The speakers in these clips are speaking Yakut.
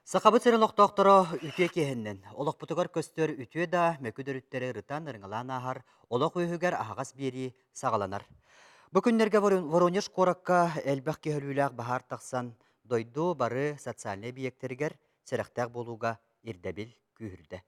Сахабыт сирин олохтоохторо үтүө киэһэннэн, олохпутугар көстөр үтүө да мөкү дөрүттэри ырытан ырыҥалаан ааһар олох үөһүгэр аһаҕас биэрии саҕаланар. Бу күннэргэ Воронеж куоракка элбэх киһи өлүүлээх баһаар тахсан, дойду бары социальнай эбийиэктэригэр сэрэхтээх буолууга ирдэбил күүһүрдэ.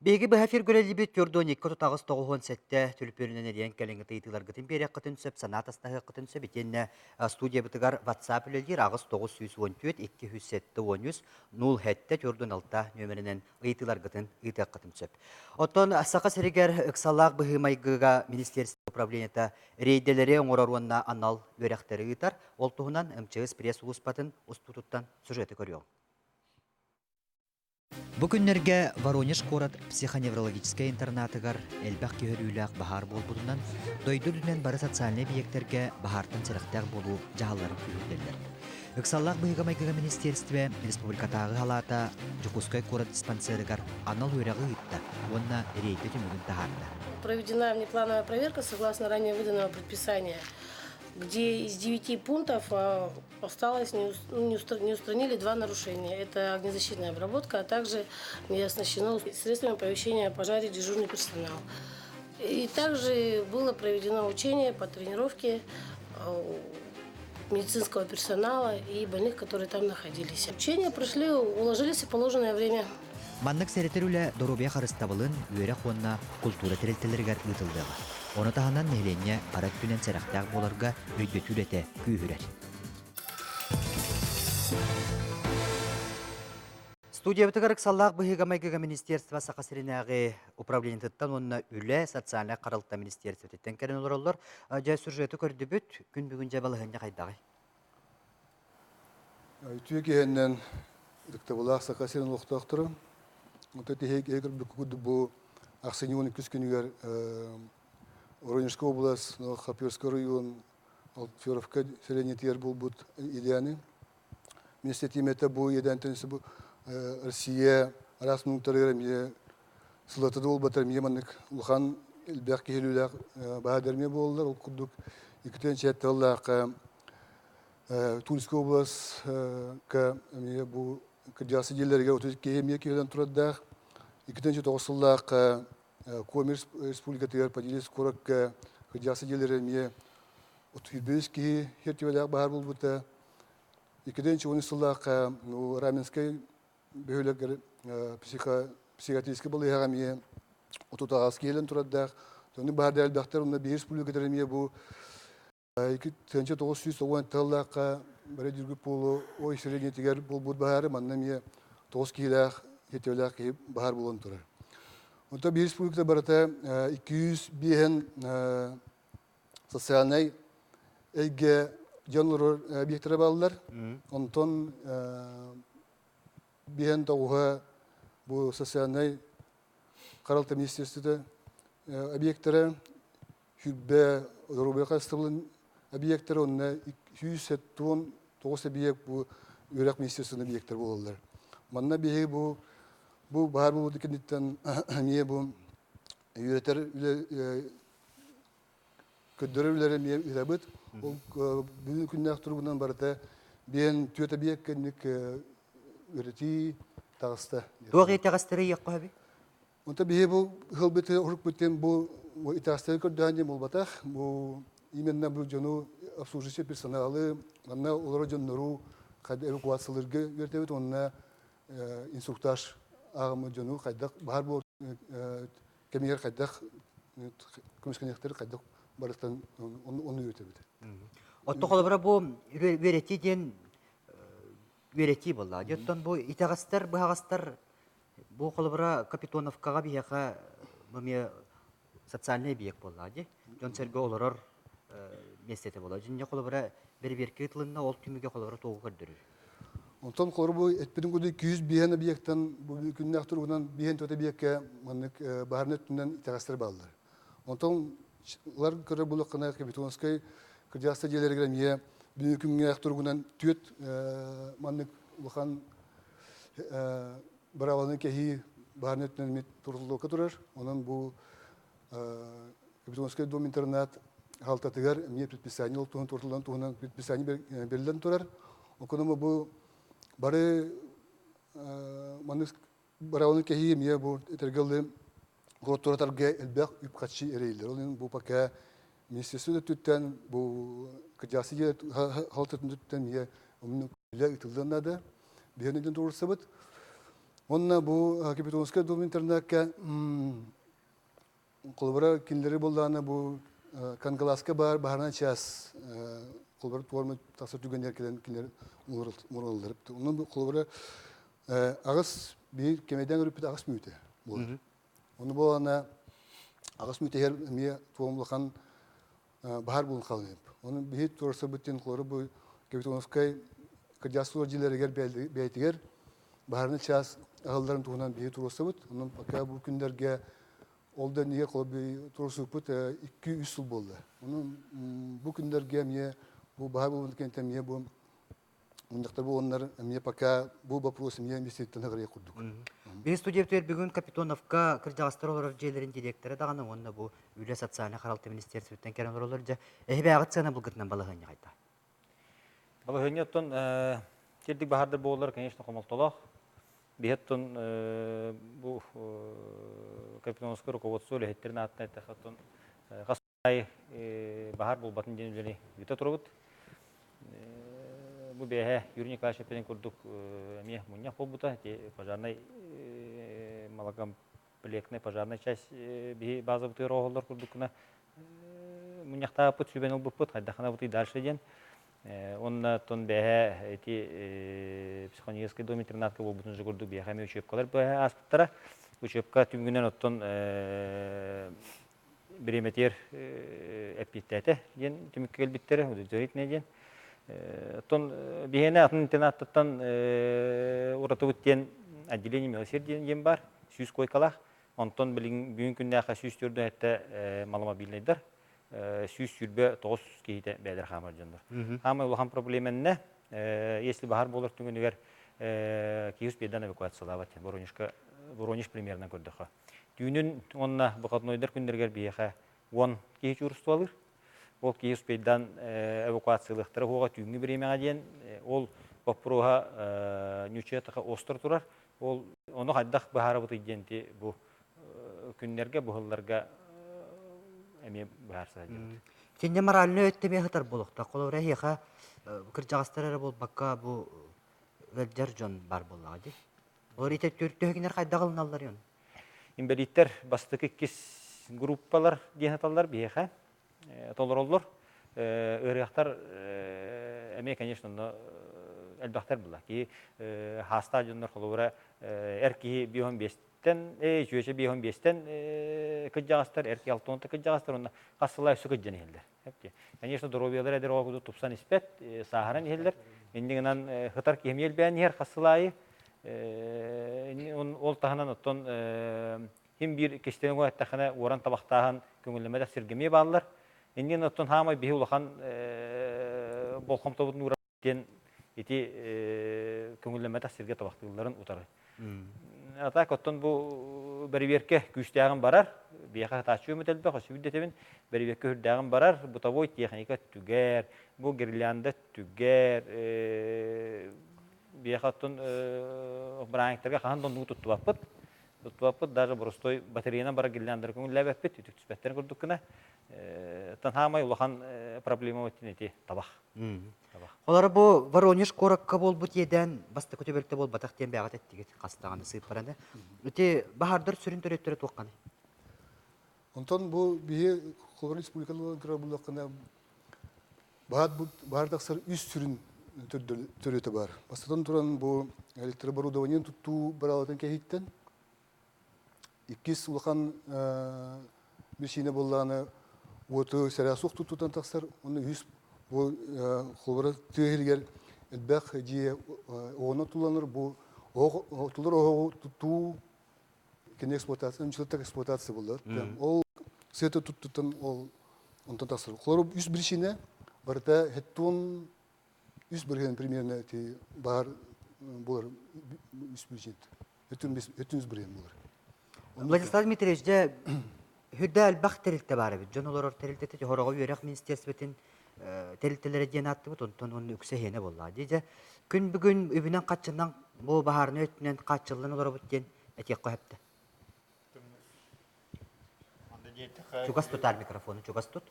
Биһиги быһа эфиргэ үлэлиибит 412 38 97 түлүпүөнүнэн эрийэн кэлиҥҥи ыйытыыларгытын биэриэххитин сөп, санаа атастаһыаххытын сөп. Итиэннэ студиябытыгар WhatsApp үлэлиир 8 914 273 07 46 нүөмэринэн ыйытыыларгытын ыытыаххытын сөп. Оттон Саха сиригэр ыксалаах быһыы-майгыга министерство управлениета рейдэлэри оҥорор уонна анал үөрэхтэри ыытар. Ол туһунан МЧС пресс-сулууспатын устуутуттан сюжеты көрүөҕүҥ. Бу күннэргэ Воронеж куорат психоневрологическай интернатыгар элбэх киһи өлүүлээх баһаар буолбутунан, дойду үрдүнэн бары социальнай эбийиэктэргэ баһаартан сэрэхтээх буолуу дьаһалларын күүһүрдэллэр. Ыксаллаах быһыыга-майгыга министиэристибэ республикатааҕы салаата Дьокуускай куорат диспансерыгар анал үөрэҕи ыытта уонна рейдэ түмүгүн таһаарда. Проведена внеплановая проверка согласно ранее выданного предписания, где из 9 пунктов осталось не устранили два нарушения. Это огнезащитная обработка, а также не оснащено средствами оповещения о пожаре дежурный персонал. И также было проведено учение по тренировке медицинского персонала и больных, которые там находились. Учения прошли, уложились в положенное время. Маннык сэрэтэр үлэ доруобуйа харыстабылын, үөрэх уонна култуура тэрилтэлэригэр ыытыллыаҕа. Ону таһынан нэһилиэнньэ бары өттүнэн сэрэхтээх буоларга өйдөтүү үлэтэ күүһүрэр. Студиябытыгар ыксаллаах быһыыга-майгыга министерство Саха сиринээҕи управлениетыттан уонна үлэ социальнай харалта министерствотыттан кэлэн олороллор. Дьэ, сюжеты көрдүбүт. Күн бүгүн дьэ балаһыанньа хайдаҕый? Үтүө киһиннэн ытыктабылаах Саха сирин олохтоохторо. Онто тиһик көрбүккү курдук бу ахсынньы 12 күнүгэр Воронежская область, Хоперский район, Федоровка селениетигэр буолбут идеяны Министиэтимэтэ бу иэдээнтэн бу Россия араас муннуктарыгар эмиэ сылата да буолбатар эмиэ маннык улахан элбэх киһилүүлээх баһаардар эмиэ буолаллар. Ол курдук иккитин тыллаахха Тульская областка эмиэ бу кырдьаҕас дьиэлэригэр 32 киһи эмиэ киһилэн турардаах. 2009 сыллаахха Коми республикатыгар Подельск куоракка кырдьаҕас дьиэлэрэ эмиэ 35 киһи хертибэлээх баһаар буолбута. Иккитинчи уон сыллаахха Раменскай бөһүөлэгэр психиатрическай балыыһаҕа эмиэ 38 киһилэн турардаах. Онно баһаардар элбэхтэр, онно биир республикатар эмиэ бу 2990 тыллаахха бары дүргүт буолу ой сэлиэнньэтигэр буолбут баһаары манна эмиэ 9 киһилээх, хетевлээх киһи баһаар буолан турар. Онтон биир республиката барыта 205 социальнай эйгэ дьон олорор объектара бааллар. Онтон биһэн тоҕуһа бу социальнай харалта министерствота объектара сүүрбэ доруобуйа харыстабылын объектара уонна 179 объект бу үөрэх министерствотын объектара буолаллар. Манна биһиги бу бу баһаар буолбут кэнниттэн эмиэ бу үөрэтэр үлэ көрдөрөр үлэлэри эмиэ ыытабыт. Ол бүгүн күннээх туругунан барыта биэн түөрт объект кэнник үөрэтии таҕыста. Туох итэҕэстэри ыйыахха сөбүй? Онто биһи бу ыһылбыт урукпутун бу итэҕэстэри көрдөһөн диэн буолбатах. Бу именно бу дьону обслуживающий персоналы, манна олорор дьоннору эвакуациялыырга үөрэтэбит уонна инструктаж ааҕыммыт дьону хайдах баһар буол кэмигэр хайдах көмүскэниэхтэрин хайдах барыттан ону үөрэтэбит. Отто холобура бу үөрэтии диэн үөрэтии буолла. Оттон бу итэҕэстэр, быһаҕастар бу холобура Капитоновкаҕа биһиэхэ бу эмиэ социальный объект буолла дии. Дьон-сэргэ олорор миэстэтэ буолар. Дьиҥэ холобура бэрэбиэркэ ыытылынна, ол түмүгэ холобура тугу көрдөрөр? Онтон холобура бу эппитин курдук 205 объектан бу күннээх туругунан 54 объекка маннык баһаарынай өттүнэн итэҕэстэр бааллар. Онтон улар көрөр булуоххана Капитонскай кырдьаҕастар дьиэлэригэр эмиэ бүгүҥҥү күҥҥэ туругунан түөрт маннык улахан Быраабыланы кэһии баарын өттүнэн туруллуокка турар. Онон бу Капитоновскай дом-интернат халтатыгар эмиэ предписание ол туһунан туруллан туһунан предписание бэриллэн турар. Оконома бу бары маннык быраабыланы кэһии эмиэ бу этэргэ туратарга элбэх үп-харчы эрэйиллэр. Ол иһин бу пока министерство өттүттэн бу кырдьаҕас дьиэ халтатын өттүттэн эмиэ үлэ ыытыллыан наада. Биһиэн өйдөн туруорсабыт. Уонна бу Капитоновскай дом интернакка холобура кинилэри буоллаҕына бу Кангаласка баар баһарынан час холобура туорма тахсар түгэнигэр кэлэн кинилэр мураллар. Онон холобура аҕыс биир кэмэйдээн өрүппүт 8 мүнүүтэ буолар. Ону буолана 8 мүнүүтэ эмиэ туом улахан баһар буолун хаалан. Ону биһи туруорсабыт диэн холобура бу Капитоновскай кырдьаҕас дьиэлэригэр бэйэтигэр баһарны час аһылларын туһунан биһи туруорсабыт. Онон пока бу күннэргэ ол да иннигэр холобур туруорсубуппут 2-3 сыл буолла. Онон бу күннэргэ эмиэ бу баһар буолбут кэнниттэн эмиэ бу мунньахтар буоланнар эмиэ пока бу вопрос эмиэ миэстэтиттэн аҕырыйа курдук. Биһи студия бүгүн Капитоновка кырдьаҕастар олорор дьиэлэрин директора даҕаны уонна бу үлэ социальнай харалта министерствоттан кэлэн олороллор дьэ эһибээҕит сыана былгытынан балаһыанньа хайда? Балаһыанньа оттон кирдик баһардар буоллар, конечно, хомолтолоох. Биһи оттон бу Капитоновскай руководство үлэһиттэрин ааттан эттэххэ оттон хас аайы баһаар буолбатын диэн үлэни ыыта турабыт. Бу бэйэһэ Юрий Николаевич эппитин курдук эмиэ мунньах буолбута. Ити пожарнай малокомплектная пожарная часть биһи базабытыгар оһоллор курдук гына мунньахтаабыппыт, сүбэни ылбыппыт, хайдаххына бытый дальше диэн. Онно оттон бэйэһэ ити психонический дом интернатка буолбутун же курдук биһиэхэ эмиэ учебкалар бэйэһэ ааспыттара. Учебка түмүгүнэн оттон бириэмэтигэр эппиэттээтэ диэн түмүккэ кэлбиттэрэ, удовлетворительное диэн. Оттон биһиэнэ атын интернаттан уратыбыт диэн отделение милосердия диэн баар, 100 койкалаах. Онтон билигин бүгүн күннээххэ 147 маломобильнайдар, 129 киһитэ бэйэлэр хаамар дьоннор. Хаамай улахан проблеменне, если баһар буолар түгэнигэр киһи успейдан эвакуациялаабат, Воронежка, Воронеж примерно көрдөхө. Түүнүн уонна выходнойдар күннэригэр биһиэхэ 10 киһи чуурустуалыыр. Ол киһи успейдан эвакуациялыахтара уоҕа түүҥҥү бириэмэҕэ диэн ол боппуруоһа ньучча остро турар. Ол ону хайдах быһаарабытый диэн бу күннэргэ, бу сылларга эмиэ быһаарса сылдьабыт. Итиннэ моральнай өттө эмиэ сытар буолуохтаах. Холобура, эһиэхэ кырдьаҕастар эрэ буолбакка, бу ыалдьар дьон баар буоллаҕа дии. Олор ити төһө хайдах ылыналлар yon? Инбэлииттэр бастакы иккис группалар диэн аталлар биһиэхэ толороллор. Ыарыһахтар эмиэ, конечно, онно элбэхтэр була. Киһи хаастаах дьоннор холобура эр киһи 55-тэн, чүөчэ 55-тэн кырдьаҕастар, эр киһи 60 кырдьаҕастар, онно хас сыл өссө кырдьан иһэллэр. Конечно, доруобуйалара эдэр оҕо курдук тупсан испэт, сааһыран иһэллэр. Инньэ гынан хытар киһи эмиэ элбээн иһэр хас сыл аайы. Ол таһынан оттон ким биир кистэлэҥ эттэххинэ уоран табахтааһын көҥүллэммэтэх сиргэ эмиэ бааллар. Иннин оттон хаамай биһи улахан болҕомтобутун уурар диэн ити көҥүллэммэтэх сиргэ табахтыылларын утары. А так оттон бу бэрэбиэркэ күүстээҕин барар, биһиэхэ сатааччы өмөт элбэх, өссө үрдэтэбин, бэрэбиэркэ үрдээҕин барар, бытовой техника өттүгэр, бу гирлянда өттүгэр, биһиэхэ оттон бырааһынньыктарга хаһан да оннугу туттубаппыт. Туттубаппыт, даже боростой батареянан барар гирляндары көҥүллээбэппит, үтүктүспэттэрин курдук гына. Оттон хаамай улахан проблема ити табах. Холоро бу Воронеж куоракка буолбут иэдээн бастакы түбэлтэ буолбатах диэн бэйэҕит эттигит хас даҕаны сыыппараны. Ити баһаардар сүрүн төрүөттэрэ туохханый? Онтон бу биһи Холоро республиканы көрөр буллаххына баһаар тахсар үс сүрүн төрүөтэ бар. Бастатан туран бу электрооборудование туттуу быраабатын кэһииттэн иккис улахан биричиинэ буоллаҕына уоту сэрээ суох туттууттан тахсар. Уонна үһүс бу холобура тыа иһигэр элбэх дьиэ оҕону тулланар бу тулар оһоҕу туттуу кини эксплуатация так эксплуатация буолар. Ол сыата туттуттан ол онтон тахсар. Холобура үс биричиинэ барыта хеттуон 3% примерно ити баар буолар. 3 өтүн бырыан булар. Владислав Дмитриевич, дьэ үрдэ элбэх тэрилтэ баар эбит. Дьон олорор тэрилтэтэ хороҕо үөрэх министерствотын тэрилтэлэрэ диэн ааттыбыт, онтон онно үксэ иһиэнэ буоллаҕа дии. Дьэ, күн бүгүн үбүнэн хаччынан бу баһаарынай өттүнэн хааччыллан олоробут диэн этиэххэ сөптө. Чугас тутаар микрофону, чугас тут.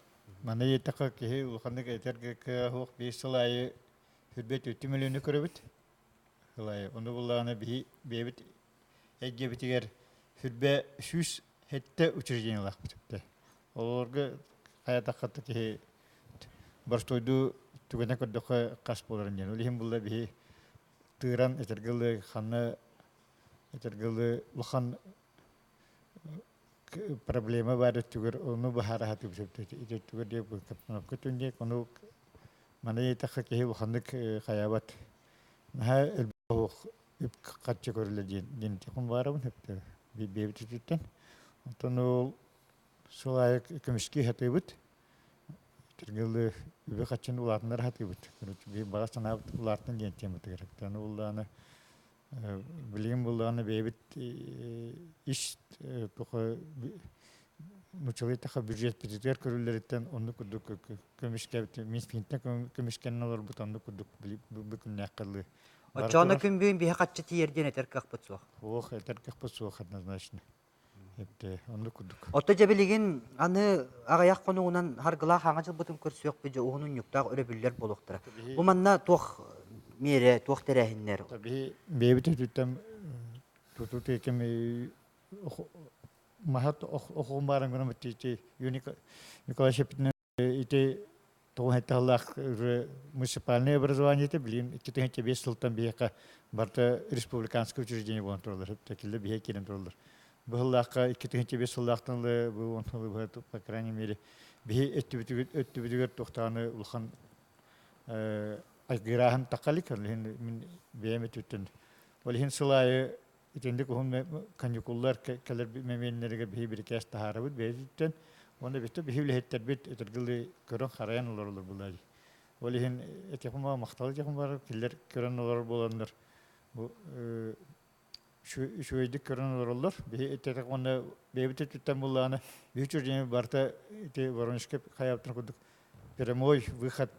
Манна диэтэххэ киһи улаханнык этэргэ кыа биир сыл аайы хүрбэт үттү мөлүөнү көрөбүт. Сыл аайы. Ону буллаҕына биһи бэйэбит эйгэбитигэр хүрбэ 107 учреждениелаахпыт эбитэ. Олорго хайатахха киһи боростуойдуу түгэнэ көрдөххө хас буоларын диэн. Ол иһин булла биһи тыыран этэргэ ханна этэргэ улахан проблема баар өттүгэр ону быһаара сатыыбыт ити өттүгэр диэ кнопка түн ону маны диэтэххэ киһи улаханнык хайаабат наһаа элбэх үп харчы көрүллэр диэн диэн тихон баарабын сөптөө бэйэбит өттүттэн оттон ол сыл аайы көмүскүү сатыыбыт Тиргылы үбү хаччын улаатыннара сатыыбыт баҕа санаабыт улааттын диэн тематыгар аны уллааны Билигин буллаҕына бэйэбит ис туха нууччалыы таха бюджетпитигэр көрүллэриттэн оннук курдук көмүскэбит Минскинтэн көмүскэнэн олорбут оннук курдук бу күннээххэ дылы. Оччоҕуна күн бүгүн биһи хаччы тиийэр диэн этэр кыахпыт суох. Ох, этэр кыахпыт суох однозначно. Эпте, оннук курдук. Отто дьэ билигин аны аҕыйах хонугунан харгылаах хаҥа дьылбытын көрсүөхпүт дьэ уһун унньуктаах өрөбүллэр буолуохтара. Бу манна туох миэрэ, туох тэрээһиннэр? Биһи бэйэбит өтүттэн туту тиэким маһат охугун бааран гынан Николай Шепетин Ити тоҕус сыллаах муниципальное образованиета билигин 2005 сылтан биһиэхэ барыта республиканское учреждение буолан тураллар. Киллэ биһиэ киирэн тураллар. Бу сыллаахха 2005 сыллаахтан ыла бу он сылы по крайней мере биһи өттүбүтүгэр туохтааны улахан айгырааһын тахалик мин бэйэм өттүттэн ол иһин сыл аайы Итинник уһун каникуллар кэлэр мэмиэннэригэр биһи бирикээс таһаарабыт бэйэтиттэн. Уонна биттэ биһи үлэһиттэрбит ытыргылы көрөн харайан олороллор булаай. Ол иһин этиэхпин махтал этиэхпин баар кинилэр көрөн олорор буоланнар бу үчүгэйдик көрөн олороллор. Биһи этэтэх уонна бэйэбит өттүттэн буллаҕына биһи учреждение барыта ити Воронежка хайаабытын курдук прямой выход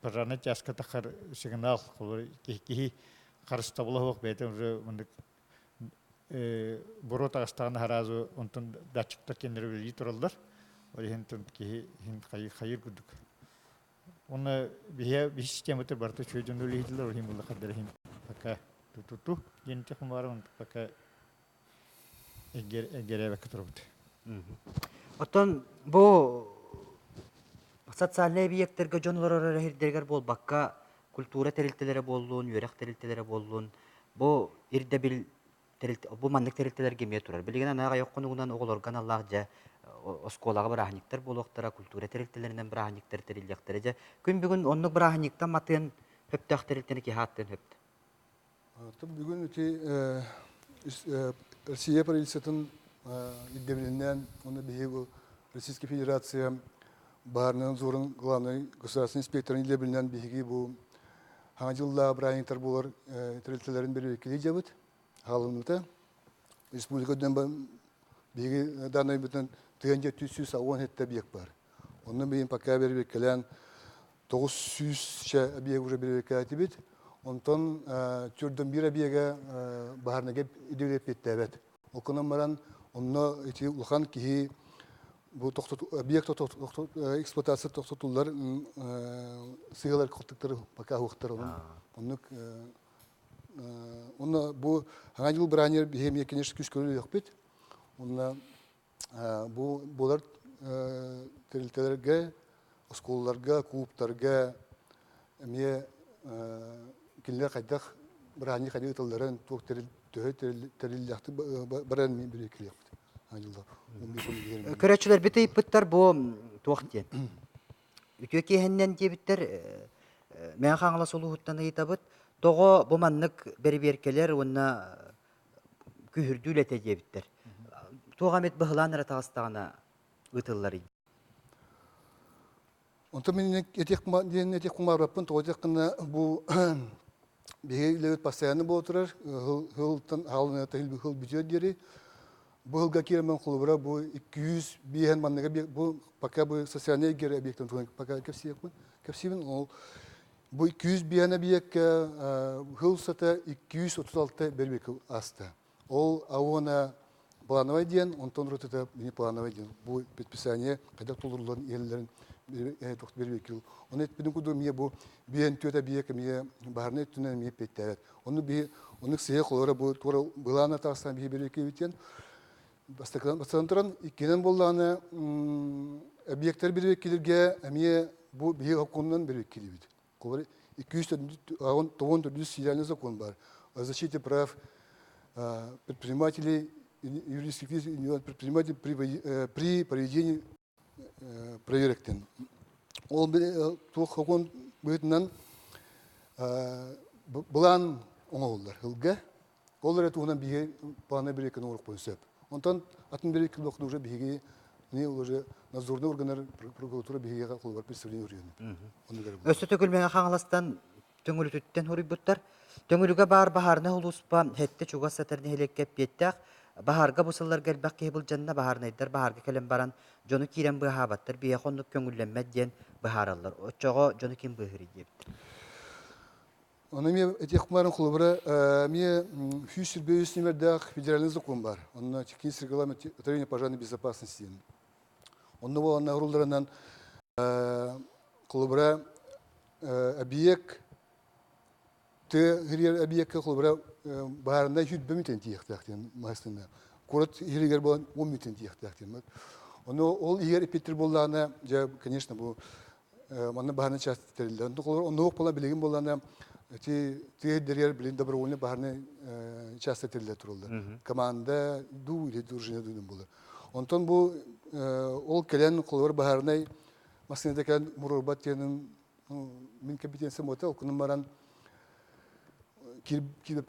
пожарнай чааска тахар сигнал киһи харыстабыла суох бэйэтэ уже мындык буруо таҕыстаҕына сразу онтон датчиктар кэннэрэ үлэлии тураллар. Ол иһин киһи иһин хайыр курдук. Уонна биһи биһи системата барыта үчүгэй дьон үлэһитилэр, ол иһин булла хардара иһин пока ту-ту-ту диэн технология пока эгэрээбэккэ турабыт. Оттон бу социальнай эбийиэктэргэ дьон олорор эрэ буолбакка, культура тэрилтэлэрэ буоллун, үөрэх тэрилтэлэрэ буоллун, бу ирдэбил бу маннык тэрилтэлэргэ эмиэ турар. Билигин анаах айах хонугунан оҕолорго аналлаах дьэ оскуолаҕа бырааһынньыктар буолуохтара, культура тэрилтэлэринэн бырааһынньыктар тэриллиэхтэрэ. Дьэ күн бүгүн оннук бырааһынньыктан матыан сөптөөх тэрилтэни киһи ааттыан сөп. Бүгүн ити Россия правительствотын ирдэбилинэн уонна биһиги Российская Федерация баһаарынай надзорун главнай государственный инспекторын ирдэбилинэн биһиги бу хаҥа дьыллаах бырааһынньыктар буолар тэрилтэлэрин бэрэбиэркэлии дьабыт хаалынныта. Республика үрдүнэн биһиги данныйбытынан тыһыынча 367 объект бар. Онно билигин пока бэрэбиэркэлээн 900 объект уже бэрэбиэркэлээтибит. Онтон түрдөн биир объега баһаарнайга идеолеппиттээбэт. Ол гынан баран онно ити улахан киһи бу объект эксплуатация тохтотуллар сыһыалар хотуктары пока уохтар оннук онно бу хаҥа жыл бырааньыр биһи эмиэ конечно күс көрүлүөхпүт онно Бу буолар тэрилтэлэргэ, оскуолаларга, кулууптарга эмиэ кинилэр хайдах бырааһынньык хайдах ыыталларын, туох төһө тэриллиэхтик баран билиэхпит. Көрөөччүлэрбит ыйыппыттар бу туох диэн. Үтүө киэһэннэн диэбиттэр Мэҥэ Хаҥалас улууһуттан ыйытабыт. Тоҕо бу маннык бэрэбиэркэлэр уонна күүһүрдүү үлэтэ диэбиттэр. Туох эмит быһылаан эрэ таҕыстаҕына ыытылларый? Онтон мин этиэх диэн этиэх кумаарбаппын, тоҕо диэххинэ бу Биһиги үлэбит постоянно буола турар. Хылтан хаалына хыл бүтүөр диэри. Бу хылга киирэн холобура бу 200 биэһэн манныга бу пока бу социальный эйгэр объектын туһунан пока кэпсиэхпин. Кэпсиибин ол бу 200 биэһэн объекка хыл сата 236 бэрбек аста. Ол ауона плановай диэн, онтон ротата не плановай диэн. Бу предписание хайдах толоруллан иһэллэрин бербекил. Оны этпитин курдук эмиэ бу биэн түөтэ биэк эмиэ баһарнай өттүнэн эмиэ петтээбэт. Ону биһи оннук сыһыа холоро бу туора былаана тахсан биһи бербекибитен бастакынан бастатан туран иккинэн буоллаҕына объекттар бербеккилерге эмиэ бу биһи хоккуннан бербеккилибит. 294 федеральный закон бар о защите прав предпринимателей, юридических лиц и предпринимателей при проведении проверок. Ол туох хокун быһыытынан былаан оҥоһуллар ылга. Ол эрэ туһунан биһиги планы бирекин оҥоруохпун сөп. Онтон атын бирекин уже биһиги не уже надзорный органнар прокуратура биһиги холугар представление уруйан. Өссө төгүлмэҕэ Хаҥаластан Төҥүлүтүттэн суруйбуттар. Төҥүлүгэ баар баһаарынай улууспа сэттэ чугас сытар нэһилиэккэ эппиэттээх. Баһаарга бу сылларга элбэх киһи былдьанна, баһаарынайдар баһаарга кэлэн баран дьону киирэн быыһаабаттар, биһиэхэ оннук көҥүллэммэт диэн быһаараллар. Оччоҕо дьону ким быыһыырый диэбиттэр. Ону эмиэ этиэх баарын холобура эмиэ 123 нүмердээх федеральный закон бар. Онно технический регламент управления пожарной безопасности диэн. Онно буоланна урулларынан холобура объект тыа хиригэр объекка холобура баарынай 120 мүтэн тиийиэхтээх диэн маһыстына. Куорат иһигэр буолан 10 мүтэн тиийиэхтээх диэн. Ону ол иһигэр эппиттэр буоллаҕына, дьэ, конечно, бу манна баһаарынай часть тэриллэр. Оннук буолан билигин буоллаҕына ити тыа сирдэригэр билигин добровольный баһаарынай часть тэриллэ тураллар. Команда дуу или дружина дуу буолар. Онтон бу ол кэлэн холобур баһаарынай массыыната кэлэн муруорбат диэнин мин компетенциям уота, ол гынан баран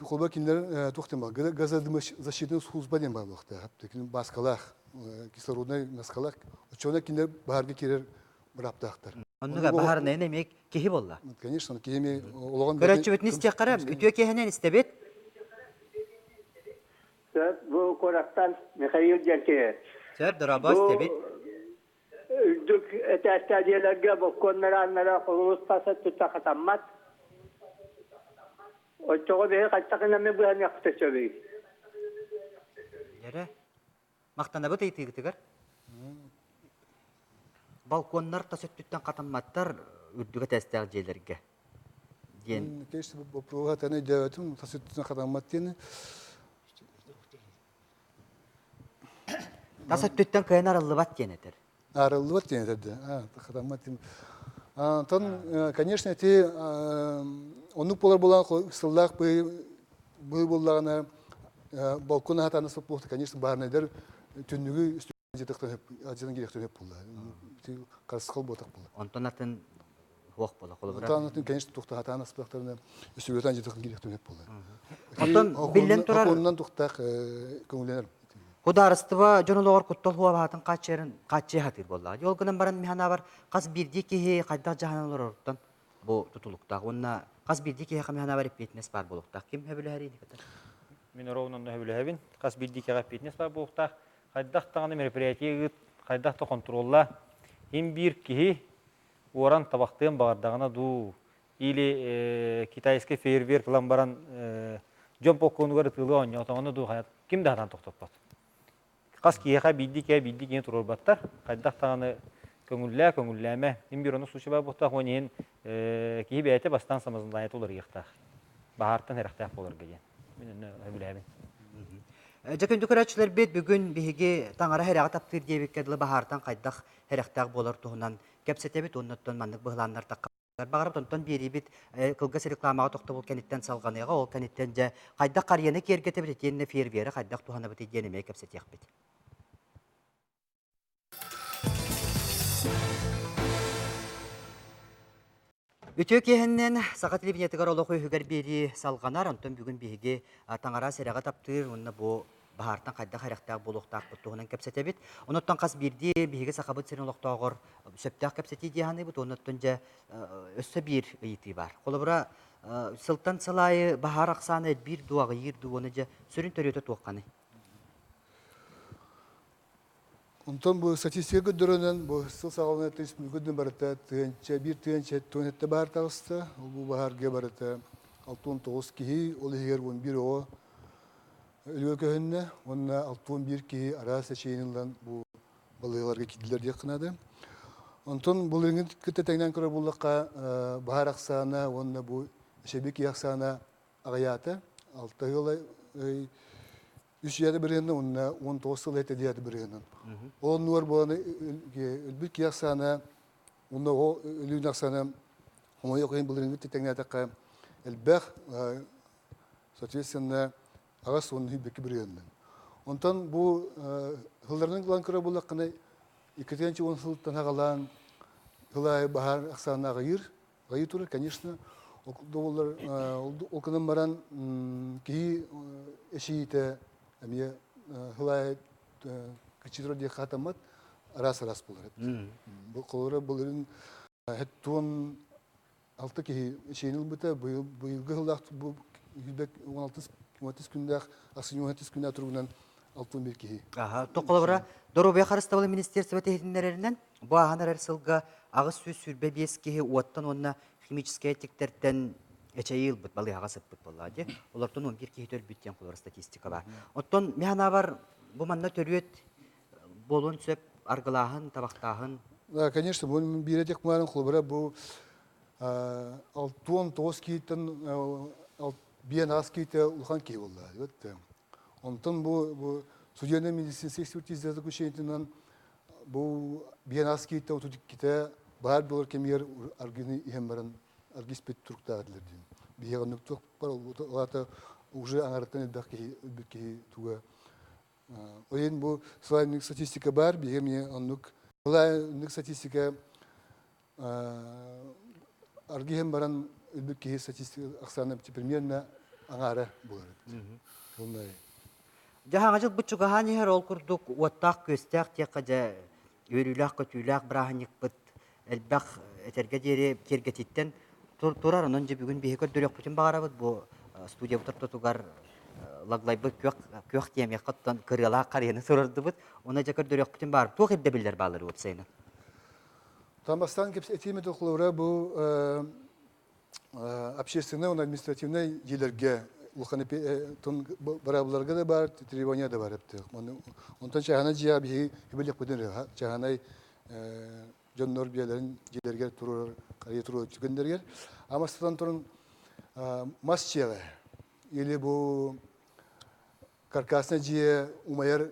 холобур кинилэр туох диэн баар газодымозащитная служба диэн баар буолуохтаах. Бааскалаах, кислороднай маскалаах. Оччоҕуна кинилэр баһаарга киирэр бырааптаахтар. Оннуга баһаарынайын эмиэ киһи буолла. Конечно, киһи эмиэ олоҕун Көрөөччүбүтүн истиэххэ үтүө киэһэнэн истэбит. Сөп, бу куораттан Михаил диэн киһи. Сөп, дорообо, истэбит. Үрдүк этээстээх дьиэлэргэ боккуоннара аннара холулус тас өттүттэн хатаммат. Оччоҕо биһи хайдах гынан быһаныахпыт сөбүй? Дьэрэ, Махтанабыт ыйытыыгытыгар. Балконнар тас өттүттэн хатамматтар үрдүк этээстээх дьиэлэргэ диэн. Конечно, боппуруоһа таны өйдөөбөтүм, тас өттүттэн хатаммат диэни. Тас өттүттэн кыайан арыллыбат диэн этэр. Арыллыбат диэн этэр да. Хатаммат диэн. Антон, конечно, ити оннук буолар буолан сыллаах быһыы буоллаҕына балкон аһатааны соппуохта, конечно, баарнайдар түннүгү адьынан кириэхтэн хөп буолла. Харысхал буотах буолла. Онтон атын хуох буола холобура. Онтон атын, конечно, тухта хатаан аспактарына үстүгөтөн жытыхын кириэхтэн хөп буолла. Онтон биллэн турар Окуонунан тухтаах көҥүллэнэр. Худаарыстыба дьон олоҕор куттал хуабаһатын хааччыйарын хааччыйа сатыыр буоллаҕа. Ол гынан баран миһанаабар хас биирдии киһи хайдах дьаһанан олороруттан бу тутулуктаах уонна хас биирдии киһиэхэ миһанаабар эппиэтинэс баар буолуохтаах. Ким сөбүлэһэрий кытар? Мин ровно онно сөбүлэһэбин. Хас биирдии киһиэхэ эппиэтинэс баар буолуохтаах. Хайдах даҕаны мероприятие ыыт, хайдах да хонтуруоллаа. Им биир киһи уоран табахтыан баҕардаҕына дуу, или китайский фейерверк ылан баран дьон полкуонугар ытыылыы оонньоотоҕуна дуу, ким да сатаан тохтоппот. Хас киһиэхэ биирдии киһи биирдии киһини туруорбаттар. Хайдах даҕаны көҥүллээ, көҥүллээмэ. Мин биир ону случай буолуохтаах уонна иһин киһи бэйэтэ бастаан самознание уларыйыахтаах. Баһаартан эрэхтээх буоларга диэн. Мин онно сөбүлээбин. Дьэ күндү көрөөччүлэрбит, бүгүн биһиги таҥара хэрэҕи таптыыр диэбиккэ дылы баһаартан хайдах хэрэхтээх буолар туһунан кэпсэтэбит уонна оттон маннык быһылааннар Баҕарабыт онтон биэриибит кылгас рекламаҕа тохтобул кэнниттэн салҕаныаҕа, ол кэнниттэн дьэ хайдах харыйаны киэргэтэбит итиэннэ фейерверы хайдах туһанабытый диэн эмиэ кэпсэтиэхпит. Үтүө киэһэннэн Саха телевидениетыгар олох үһүгэр биэрии салҕанар. Онтон бүгүн биһиги таҥара сэрэҕи таптыыр уонна бу баһаартан хайдах эрэхтээх буолуохтаахпыт туһунан кэпсэтэбит. Онуттан хас биирдии биһиги Сахабыт сирин олохтооҕор сөптөөх кэпсэтии дии саныыбыт. Онуттан дьэ өссө биир ыйытыы баар. Холобура, Сылтан сыл аайы баһаар ахсаана элбиир дуу, аҕыйыыр дуу, уонна дьэ сүрүн төрүөтэ туохханый? Онтон бу статистика көрдөрөнөн бу сыл саҕалана республика барыта тыһыынча биир тыһыынча туонетта баһаар таҕыста. Ол бу баһаарга барыта 69 киһи, ол иһигэр 11 оҕо өлүгэ көһүннэ уонна 61 киһи араас эчэйиини ылан бу балыыһаларга киирдилэр диэххэ наада. Онтон былырыыҥҥы кытта тэҥнээн көрөр буоллахха, баһаар ахсаана уонна бу эчэйбит киһи ахсаана аҕыйаата. Алта ыал үс үйэтэ бырыһыанна уонна 19 сыл этэ бырыһыанан. Ол оннугар буолан өлбүт киһи ахсаана уонна оҕо өлүүн ахсаана хомойуох иһин былырыыҥҥы тэҥнээтэххэ элбэх, соответственно, аҕыс уон сүүрбэкки бырыһыанынан. Онтон бу сылларынан ылан көрөр буоллаххына, 2010 сылтан аҕалаан сыл аайы баһаар ахсаана аҕыйыыр. Аҕыйыы турар, конечно. Ол ол гынан баран киһи эчийиитэ эмиэ сыл аайы кыччыы турар диэххэ хатаммат, араас-араас буолар. Бу холобура былырыын Туон алта киһи эчэйин ылбыта. Быйыл быйылгы сыллаах бу сүүрбэ он алтыс он күннээх ахсынньы он алтыс күннээх туругунан 61 киһи. Аха, Тоқолобура Доруобуйа харыстабыла министерство иһитиннэрэринэн, бу ааһан эрэр сылга 825 киһи уоттан уонна химическэй эттиктэртэн эчэйии ылбыт, балыыһаҕа сыппыт буоллаҕа дии. Олортон 11 киһи өлбүт диэн холобура статистика баар. Оттон мин санаабар, бу манна төрүөт буолуон сөп аргылааһын, табахтааһын. Да, конечно, бу биирэ тек марын холобура бу 69 киһиттэн биэн аас киһитэ улахан киһи буолла. Онтон бу бу судебная медицинская экспертиза заключениетынан бу биэн аас киһиттэ 32-те баар буолар кэмигэр аргыны иһэн баран аргиспит туруктаах этилэр диэн. Биһиэҕэ оннук туох бар ол уже аҥарыттан элбэх киһи өлбүт киһи туга Ойын бу сылайнык статистика бар, биһиги эмиэ оннук сылайнык статистика аргыһан баран өлбүт киһи статистика ахсаана примерно аҥаара буолар. Оннай. Дьаһаҥа дьылбыт чугаһаан иһэр ол курдук уоттаах-күөстээх диэххэ дьэ үөрүүлээх-көтүүлээх бырааһынньыкпыт элбэх этэргэ диэри киэргэтиттэн турар. Онон дьэ бүгүн биһи көрдөрүөхпүтүн баҕарабыт бу студиябыт ортотугар лаглайбыт күөх күөх тиэмиэххэ оттон кырыалаах харыйаны турардыбыт. Уна дьэ көрдөрүөхпүтүн баар. Туох ирдэбиллэр бааллар уопсайынан? Тамбастан кэпсэтиим холобура бу общественнай уонна административнай дьиэлэргэ улахан быраабыларга да баар, требования да бар эптэх. Онтон чааһынай дьиэҕэ биһиги үбүлэхпитин чааһынай дьоннор биэлэрин дьиэлэригэр туруорар харыйа туруорар түгэннэригэр амастатан туран мас дьиэҕэ или бу каркасный дьиэ умайар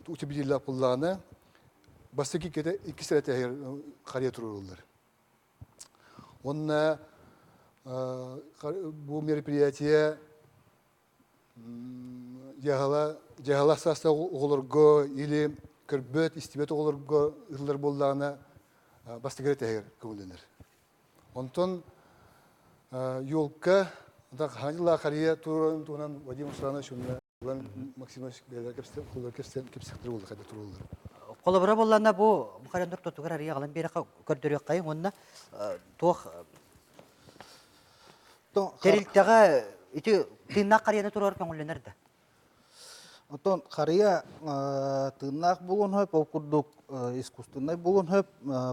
утеплителлээх буоллаҕына бастакы иккис этээһигэр харыйа туруоруллар. Уонна бу мероприятие дьаһала дьаһала саастаах оҕолорго или көрбөт, истибэт оҕолорго ыытыллар буоллаҕына бастакы тэһигэр көҥүллэнэр. Онтон елка хаһан харыйа туруорарын туһунан Вадим Русланович уонна Иван Максимович бэйэлэр кэпсэхтэр буолла хайда туруоллар. Холобура буоллаҕына бу бу тотугар арыйа аҕалан биэрэхэ көрдөрүөххэйиҥ уонна туох Тэрилтэҕэ ити тыыннаах харыйаны туруор көҥүллэнэр да? Оттон харыйа тыыннаах буолуон сөп, ол курдук искусственнай буолуон сөп,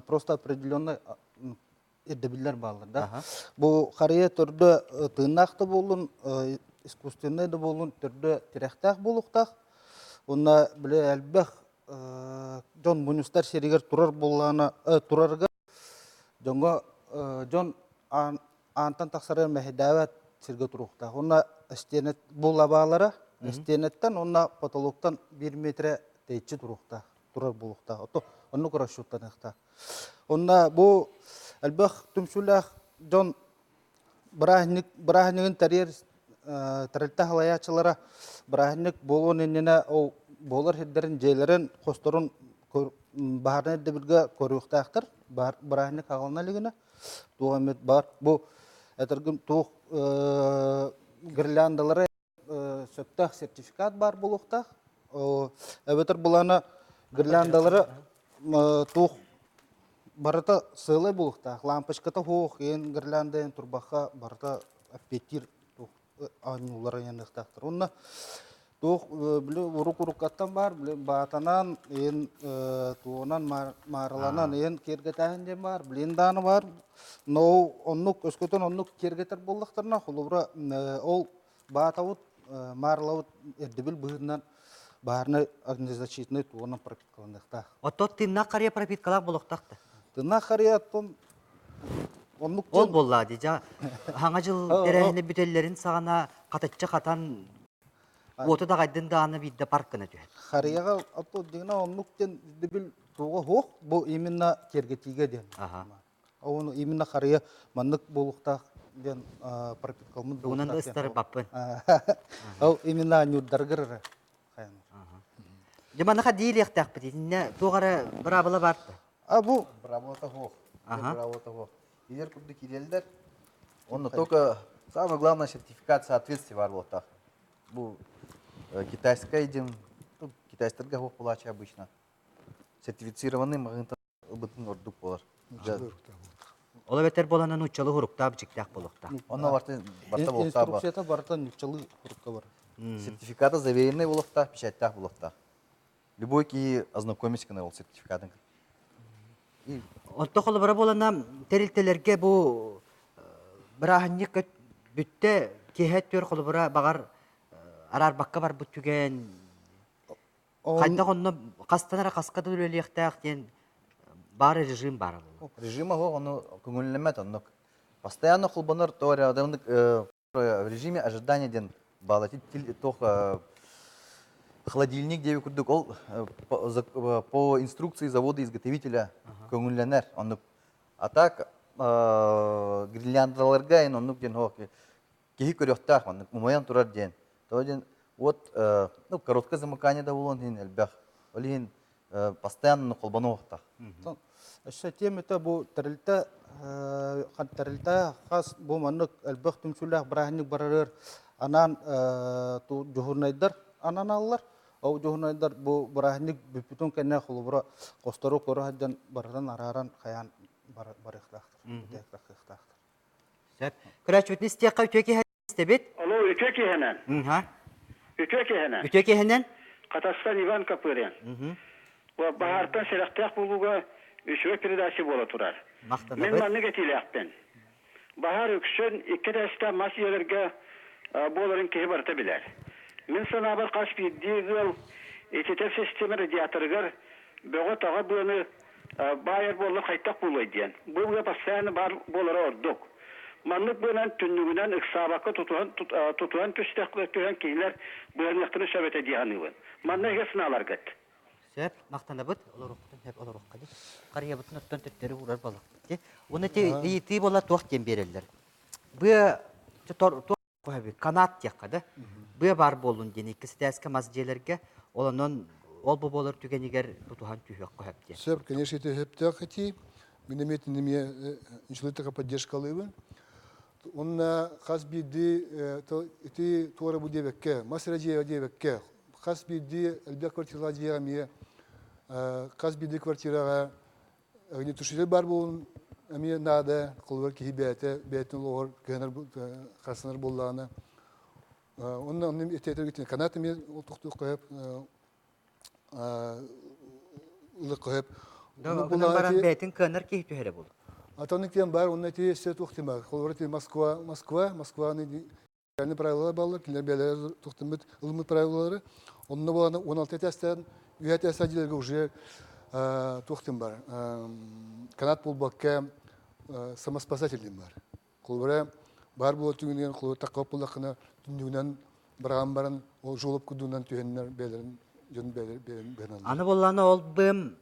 просто определенный ирдэбиллэр бааллар да. Бу харыйа төрдө тыыннаах да буоллун, искусственнай да буоллун, төрдө тирэхтээх буолуохтаах. Уонна били элбэх дьон мунньустар сиригэр турар буоллаҕына турарга дьоҥҥо дьон аантан тахсарыгар мэһэйдээбэт сиргэ туруохтаах. Уонна истиэнэ бу лабаалара истиэнэттэн уонна потолоктан биир метрэ тэйиччи туруохтаах, турар буолуохтаах. Ото оннук расчеттаныахтаах. Онно бу элбэх түмсүүлээх дьон бырааһынньык бырааһынньыгын тэрийэр тэрилтэ салайааччылара бырааһынньык буолуон иннинэ ол буолар сирдэрин, дьиэлэрин, хосторун баһаарынай ирдэбилгэ көрүөхтээхтэр. Бырааһынньык аҕалына илигинэ туох эмит баар. Бу этэргим туох гирляндалары сөптөөх сертификат баар буолуохтаах. Эбэтэр былаана гирляндалары туох барыта сыалай буолуохтаах. Лампочката суох, иэн гирлянда турбахха барыта. эппиэттиир оонньуулар айаныахтаахтар. Онно туох били урук-уруккаттан баар били баатанан эн туонан маарыланан эн киэргэтээһин диэн баар билин дааны баар но оннук өскөтөн оннук киэргэтэр буоллахтарына холобура ол баатабыт маарылабыт ирдэбил быһыытынан баарнай огнезащитный туонан пропиткаланыахтаах. Оттон тыыннаах харыйа пропиткалаах буолуохтаах да? Тыыннаах харыйа оттон оннук Ол буоллаа дии дьа хаҥа дьыл тэрээһинэ бүтэллэрин саҕана хатаччы хатан уоту даҕайдын даҕаны биирдэ парк гына түһэр. Харыйаҕа ото дигна оннук диэн ирдэбил туоҕа суох бу именно киэргэтиигэ диэн. Ону именно харыйа маннык буолуохтаах диэн пропиткалмыт Тугунан да ыстар баппын. Ол именно ньурдаргыр эрэ хайанар. Дьэ маныха диилиэхтээхпит итиннэ туох эрэ быраабыла баар да? А бу Быраабылата суох. Быраабылата суох. Илер курдук киирэллэр. Онно только самое главное сертификат соответствия бар буолуохтаах. Бу китайскай диэн китайстарга суох буолааччы обычно. Сертифицированный маҕынтан ылбытын ордук буолар. Ол эбэтэр буоланан нууччалыы хуруктаах бичиктээх буолуохтаах. Онно барта барта буолуохтаах. Инструкцията барыта нууччалыы хурукка бар. Сертификата заверенный буолуохтаах, печатьтаах буолуохтаах. Любой киһи ознакомить гына ол сертификатын. Онто холобура буолана тэрилтэлэргэ бу бырааһынньык бүттэ киэһэ түөр холобура баҕар араарбакка барбыт түгэн хайдах онно хастан эрэ хаска да үлэлиэхтээх диэн баар режим баар Режима суох ону көҥүллэммэт оннук. Постоянно холбонор то эрэ в режиме ожидания диэн балатит туох холодильник диэби курдук ол по инструкции завода-изготовителя көҥүллэнэр оннук а так гирляндаларга эн оннук диэн киһи көрүөхтээх оннук умайан турар диэн тоҕо диэн вот ну короткое замыкание да буолуон иһин элбэх ол иһин постоянно холбонуохтаах. Өссө этиэм этэ бу тэрилтэ тэрилтэ хас бу маннык элбэх түмсүүлээх бырааһынньык барарыгар анаан дьуһурнайдар ананаллар. Ол дьуһурнайдар бу бырааһынньык бүппүтүн кэннэ холобура хостору көрө сылдьан барытын арааран хайаан барыахтаахтар, тахсыахтаахтар. Сөп. Көрөөччүбүтүн истиэххэ үтүө киһи истэбит. Алло, үтүө киһинэн. Үтүө киһинэн. Үтүө киһинэн. Хатастан Иван Копырин. Баһаартан сэрэхтээх буолууга үчүгэй передача буола турар. Мин маннык этиилээхпин. Баһаар үксүн икки этээстээх мас дьиэлэргэ буоларын киһи барыта билэр. Мин санаабар хас биирдии ыал ититэр систиэмэ радиаторыгар бөҕө-таҕа быаны баайар буолла хайдах буолуой диэн. Бу быа постоянно баар буолара ордук. Маннык быанан түннүгүнэн ыксаабакка тутуһан тутуһан түстэх түһэн кинилэр быһаныахтарын сөп этэ дии саныыбын. Манна эһиги санааларгыт. Сөп, махтанабыт. Олоруохпутун сөп, олоруохха дии. Харыйабытын оттон төттөрү уурар буоллахпыт дии. Уонна ити ыйытыы буола туох диэн биэрэллэр. Быа туох канат диэххэ да быа баар буоллун диэн иккис этээскэ мас дьиэлэргэ ол онон ол бу буолар түгэнигэр тутуһан түһүөххэ сөп диэн. Сөп, конечно, это сөптөөх этии. Мин эмиэ эмиэ инчилитика поддержкалыыбын. Онно хас биирдии ити туора бу диэбэккэ, мас эрэ дьиэҕэ диэбэккэ, хас биирдии элбэх квартиралаах дьиэҕэ эмиэ хас биирдии квартираҕа Огнетушитель баар буолун эмиэ наада, холобур киһи бэйэтэ бэйэтин олоҕор кыһанар харсанар буоллаҕына. Онно онно этиэтэргитин канат эмиэ тохтуохха сөп, ылыахха сөп. Гынан баран бэйэтин кыанар киһи түһэрэ буолуо. Атонник диэн баар, онно ити өссө туох диэн баар. Холобур ити Москва, Москва, Москваны Аны правилалар бааллар, кинилэр бэйэлэрэ туохтаммыт ылыммыт правилалары. Онно буолан 16 этээстэн үһэ этээстээх дьиэлэргэ уже туох диэн бар, канат буолбакка самоспасатель диэн бар. Холобура баар буолар түгэнигэр холобура таххап буоллаххына түннүгүнэн быраҕан баран ол жолоб курдугунан түһэннэр бэйэлэрин дьон бэйэлэрин быһаналлар. Аны буоллаҕына ол быам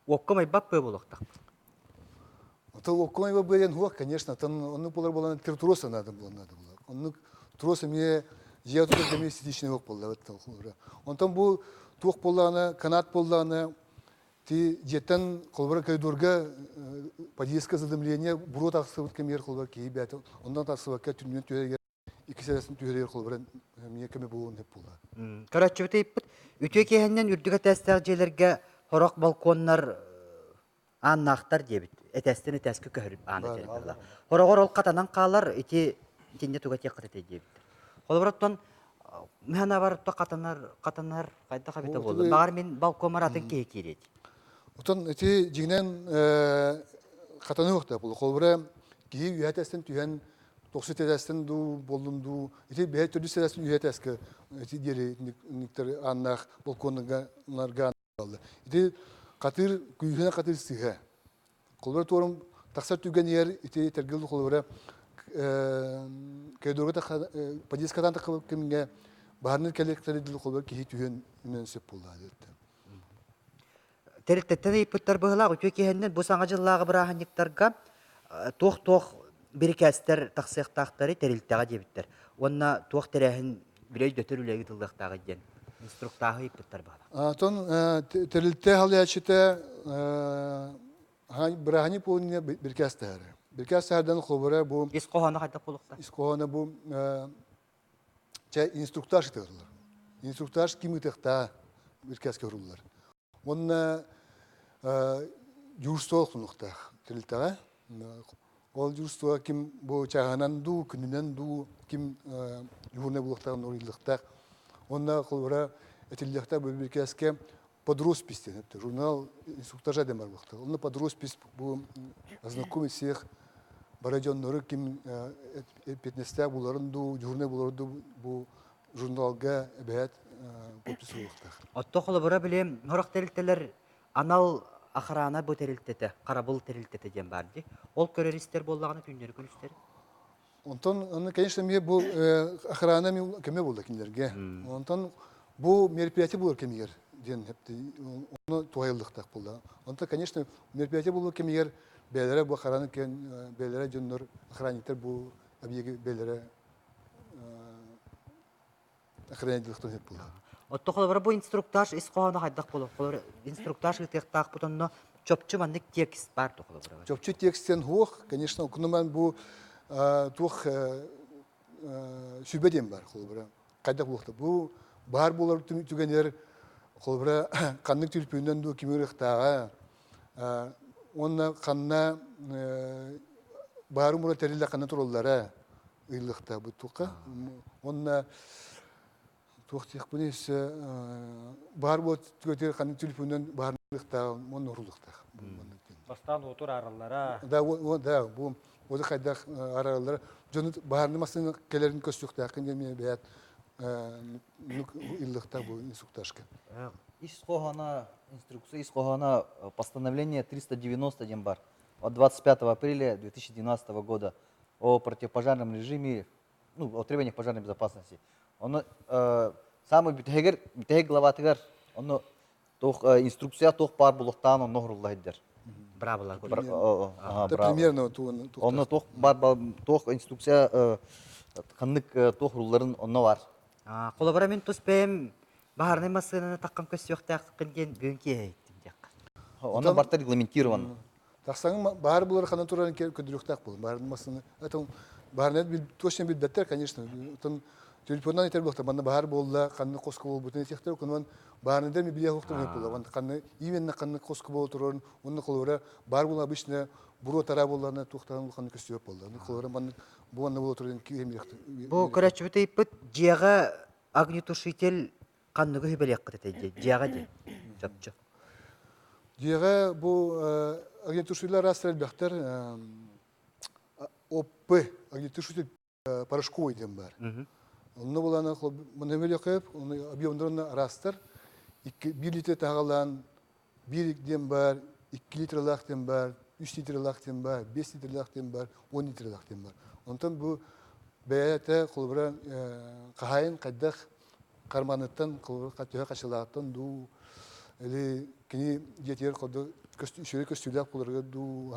уокка майбат быа буолуохтаах. Тыл оккой быйан хуак, конечно, тан оннук болар болан тир троса надо было надо было. Оннук трос эмиэ дьиэ тутар кэми эстетичный ок болла бит Онтон бу туох боллаана, канат боллаана ти дьиэттэн холбора коридорга подъездка задымление буруо тахсыбыт кэмигэр холбор киһи бэйэтэ онтон тахсыбакка түннүн түһэригэр икки сэрээсин түһэригэр холбора эмиэ көмө буолуон сөп буолла. Көрөөччүбүт ыйыппыт үтүө киэһэннэн үрдүк этээстээх дьиэлэргэ сорох балконнар ааннаахтар диэбит. этээстэн этээскэ көһөрүп аана тэрилтэлэр. Хороҕор ол хатанан хаалар ити итиннэ туга тиэххит этэй диэбиттэр. Холобур оттон мыһанабар то хатанар хатанар хайдах эбитэ буолла. Баҕар мин балкомар атын киһи киириэт. Отон ити дьиҥинэн хатаныахта буолла. Холобура киһи үөһэ тэстэн түһэн тохсу тэтэстэн дуу буоллун дуу ити бэйэ төрдүс тэтэстэн үөһэ тэскэ ити диэри никтер ааннаах балконнарга Ити хатыыр күүһүнэ хатыыр сыыһа. Холобура туорум тахсар түгэнигэр ити тергил холобура коридорга подъездкатан таххыбыт кэмҥэ баһарныр кэлиэктери дыл холобура киһи түһүөн үнэн сөп буолла диэттэ. Тэрилтэттэн ыйыппыттар быһылаах үтүө киһиннэн бу саҥа дьыллааҕы бырааһынньыктарга туох-туох бирикээстэр тахсыахтаахтары тэрилтэҕэ диэбиттэр. Уонна туох тэрээһин бile өйдөтөр үлэ ыытыллыахтааҕый диэн инструктааһы ыйыппыттар быһылаах. Онтон тэрилтэ халыйааччыта бырааһынньык буолуна бирикээс таһаарар. Бирикээс таһаардан холобура бу Ис хоһооно хайдах буолуохтаах? Ис хоһооно бу чэ инструктаж ыытыллар. Инструктаж ким ыытыахтаа бирикээскэ суруллар. Уонна дьуурство хонуохтаах тэрилтэҕэ. Ол дьуурство ким бу чааһынан дуу, күнүнэн дуу ким дьуурнай буолуохтааҕын уруйдуохтаах. Уонна холобура этиллиэхтээх бу бирикээскэ под роспись диэн журнал инструктажа диэн бар буолуохтаах. Онно под роспись бу ознакомить всех бары дьоннору ким эппиэтинэстээх буларын дуу, дьуурнай буларын дуу бу журналга эбэһээт подпись буолуохтаах. Отто холобура били сорох тэрилтэлэр анал охрана бу тэрилтэтэ, харабыл тэрилтэтэ диэн баар дии. Ол көрөр истэр буоллаҕына күннэри күнүстэри. Онтон, аны, конечно, эмиэ бу охрана көмө буолла кинилэргэ. Онтон бу мероприятие буолар кэмигэр диэн ону туһайыллыахтаах буолла. Онтон, конечно, мероприятие буолар кэмигэр бэйэлэрэ бу охрана бэйэлэрэ дьоннор охранниктар бу объеги бэйэлэрэ охранять сөп буолар. Отто холобура бу инструктаж ис хоһооно хайдах буолуох? Холобура инструктаж ыытыахтаахпыт онно чопчу маннык текст баар дуо холобура? Чопчу текстен хуох, конечно, кунуман бу туох сүбэ диэн бар холобура. Хайдах буолуохта? Бу баар буолар түгэнигэр холобура ханнык түлпүүнэн дуу кими ырыахтааҕа уонна ханна баары мура тэриллэ ханна тураллара ыйыллыахтаабыт туохха уонна туох диэхпиний өссө баар буол түгэтигэр ханнык телефонунан баарныахтаах уонна уһуллуохтаах Бастаан уотур араллара. Да, да, бу уоту хайдах араллара дьону баарны массыына кэлэрин көстүөхтээххин диэн миэ бэйэт ыллыахтаах бу инструктажка. Ис хоһооно, инструкция ис хоһооно постановление 390 диэн бар от 25 апреля 2012 года о противопожарном режиме, ну, о требованиях пожарной безопасности. Ону самый бүтэһигэр, бүтэһик главатыгар, ону туох инструкция туох баар булуохтаан онно оһорулла сылдьар. Браво Примерно Онно туох баар туох инструкция ханнык туох рулларын онно бар. Холобура мин тус бэйэм баһаарынай массыынаны таххам көссүөхтээххин диэн бүгүн киэһэ иһиттим диэххэ. Онно барта регламентировано. Тахсаҥ баһаар булар ханан турарын көрдөрүөхтээх буолун. Баһаар массыына это баһаарнай точно билбэттэр, конечно. Отон телефоннан этэр буолта манна баһаар буолла, ханна хоско буолбутун этиэхтэр, онон баһаарныйдар ми билиэх охтор буолла. Онно ханна именно ханна хоско буола турарын, онно холобура баар буола обычно буруо тараа буоллаҕына туохтаан улаханнык көстүбэт буолла. Онно холобура маннык бу манна буола турарын киһи Бу көрөөччүбүт ыйыппыт дьиэҕэ огнетушитель Ханныгы үһүбэлиэххит этэй дии? Дьиэҕэ дии. Чопчу. Дьиэҕэ бу огнетушитель араастар элбэхтэр. ОП, огнетушитель порошковый диэн баар. Онно булана мономелехеп, объемдарын араастар. 1 литр таһаҕалаан, 1 диэн баар, 2 литралаах диэн баар, 3 литралаах диэн баар, 5 литралаах диэн баар, 10 литралаах диэн баар. Онтон бу бэйэтэ холобура хаһаайын хайдах карманыттан төһө хачылааттан дуу или кини дьиэтигэр курдук үчүгэй көстүүлээх буоларыгар дуу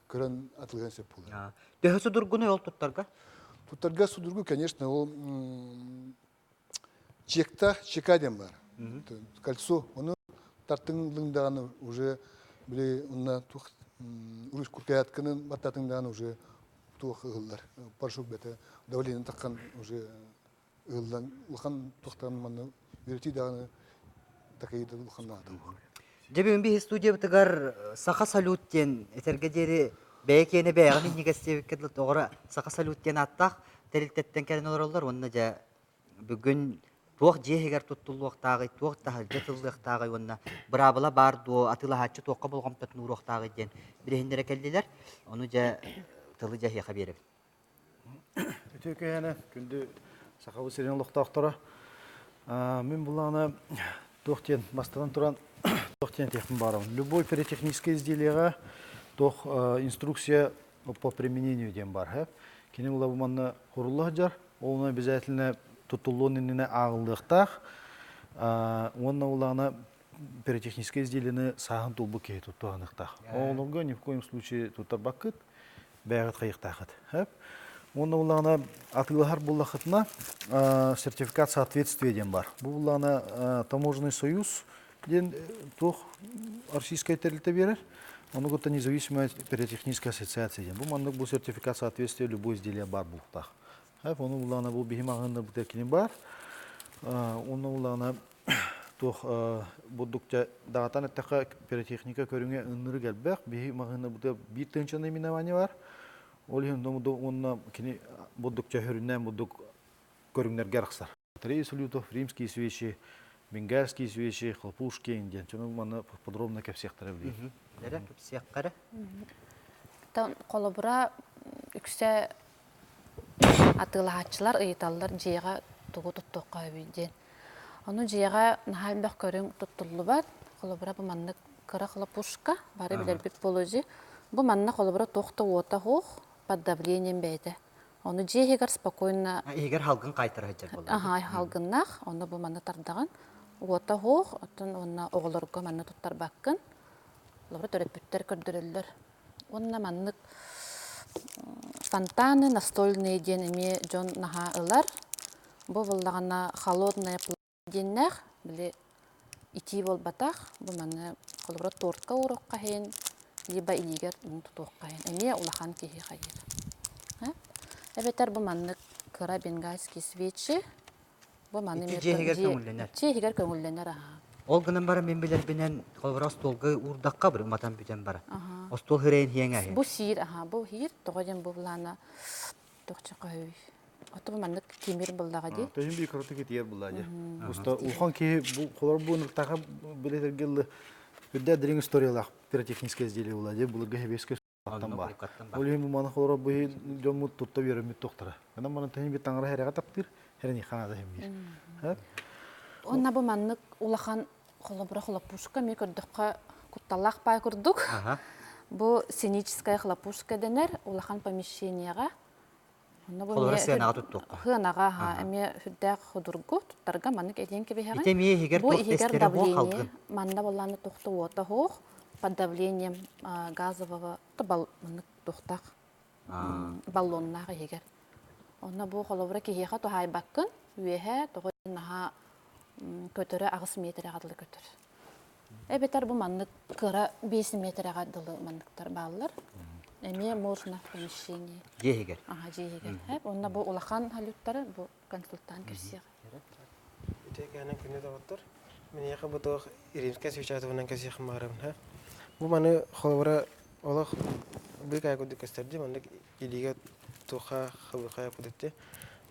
көрөн атылыан сөп буолар. Төһө судургуну ол туттарга? Туттарга судургу, конечно, ол чекта чека диэн бар. Кольцо. Оны тартың даҕаны уже били онна туох куркаятканын баттатың даҕаны уже туох ыһыллар. Порошок бэтэ давление таххан уже ыыллан улахан туохтан манна үөрэтии даҕаны такайда улахан наада. Дьэ бүгүн биһи студиябытыгар Саха салют диэн этэргэ диэри бэйэ киэнэ бэйэҕин иннигэс диэбиккэ дылы тоҕоро Саха салют диэн ааттаах тэрилтэттэн кэлэн олороллор уонна дьэ бүгүн туох дьиэ иһигэр туттуллуохтааҕый, туох таһырдьа тыллыахтааҕый уонна быраабыла баар дуо, атыылаһааччы туохха болҕомтотун ууруохтааҕый диэн билиһиннэрэ кэллилэр. Ону дьэ тылы дьэ эһиэхэ биэрэбин. Үтүө киэһэни, күндү Сахабыт сирин олохтоохторо. Мин булаана туох диэн бастатан туран туох диэн этиэхпин баарабын. Любой пиротехническое изделиеҕа туох инструкция по применению диэн бар. Кини була бу манна хурулла сылдьар. Ол обязательно туттуллуон иннинэ ааҕыллыахтаах. Уонна улаана пиротехническое изделиены сааһын тулбут киһи туттуохтаах. Оҕолорго ни в коем случае туттарбаккыт. бэйэҕит хайыахтаахыт. Уонна буллаҕына атыылаһар буллахытына сертификат соответствия диэн бар. Бу буллаҕына таможенный союз диэн туох российскай тэрилтэ биэрэр. Ону кытта независимая пиротехническая ассоциация диэн. Бу маннык бу сертификат соответствия любой изделие бар булуктаах. Ону буллаҕына бу биһи маҕаһыыннарбытыгар кини бар. Уонна буллаҕына туох бурдукча даҕатан эттэххэ пиротехника көрүҥэ ыннырык элбэх. Биһи маҕаһыыннарбытыгар биир тыһыынча наименование бар. Ол иһин уонна кини бурдукча хөрүннээн бурдук көрүҥнэргэ арахсар. Батареи салютов, римские свечи, бенгальские свечи, хлопушки диэн. Чону манна подробно кэпсиэхтэрэ билигин. Эрэ кэпсиэххэ эрэ. Холобура үксэ Атыылаһааччылар ыйыталлар дьиэҕэ тугу туттуохха сөбүй диэн. Ону дьиэҕэ наһаа элбэх көрүҥ туттуллубат. Холобура, бу маннык кыра хлопушка, бары билэрбит буолуо дии. Бу манна холобура туох да уота суох, под давлением бэйэтэ. Ону дьиэ иһигэр спокойно Иһигэр халгын хаайтара сылдьар буолла. Аһаа, халгыннаах, онно бу манна тардаҕын. Уота суох, оттон уонна оҕолорго манна туттарбаккын. Холобура, төрөппүттэр көрдөрөллөр. Уонна маннык фонтаны настольные диэн эмиэ дьон наһаа ылар. Бу буоллаҕына холодная диэннээх, били итии буолбатах. Бу маны холобура тортка ууруохха иһин, либо илиигэр тутуохха иһин. Эмиэ улахан киһи хайыыр. Эбэтэр бу маннык кыра бенгальский свечи Бу маны Ити дьиэ иһигэр көҥүллэнэр. Дьиэ иһигэр көҥүллэнэр аһаа. Ол гынан баран мин билэрбинэн холобура остуолга уурдахха бір уматан бүтэн бара. Остуол хирэйин хиэҥ аһы. Бу сиир аһаа бу хиир тоҕо диэн бу былаана тохча көһүй. Ото бу маннык тимир буллаҕа дии. Төһүн бии кырытык итиэр булла дии. Уста улахан киһи бу холор бу ыныртаха билетергелли үрдэ дириҥ историялаах пиротехническое изделие була дии былыргы хебеске Аттан баар. Ол иһин бу маны холоро бу дьоммут тутта үөрэммит туохтара. Онон маны тыһын бит таҥара хэрэҕэ таптыыр, хэрэни хаада хэмниир. Онна бу маннык улахан холобура хлопушка эмиэ көрдөххө кутталлаах паай курдук. Бу сценическая хлопушка дэнэр улахан помещениеҕа Холобура сыанаҕа туттуохха. Сыанаҕа эмиэ сүрдээх судургу туттарга маннык этиэн кэбиһэҕин. Ити эмиэ иһигэр Бу туох иһигэр эстэрэ буох давление халгын. манна буоллааны туохта уота суох под давлением газового бал маннык туохтаах баллоннаах иһигэр. Онно бу холобура киһиэхэ туһаайбаккын үөһэ тоҕо наһаа көтөрө аҕыс миэтэрэҕэ дылы көтөр. Эбэтэр бу маннык кыра 5 миэтэрэҕэ дылы манныктар бааллар. Эмиэ можно в помещении. Дьиэ иһигэр. Аха, дьиэ иһигэр. Хэп, онно бу улахан салюттары бу консультант кэпсиэҕэ. Үтүө кээнэн күнү доҕоттор. Миниэхэ бу туох Римская свеча туһунан кэсиэхим баарабын ха. Бу маны холобура олох быыкаа курдук көстөрдү маннык илиигэ туохха хабыхая кудутти.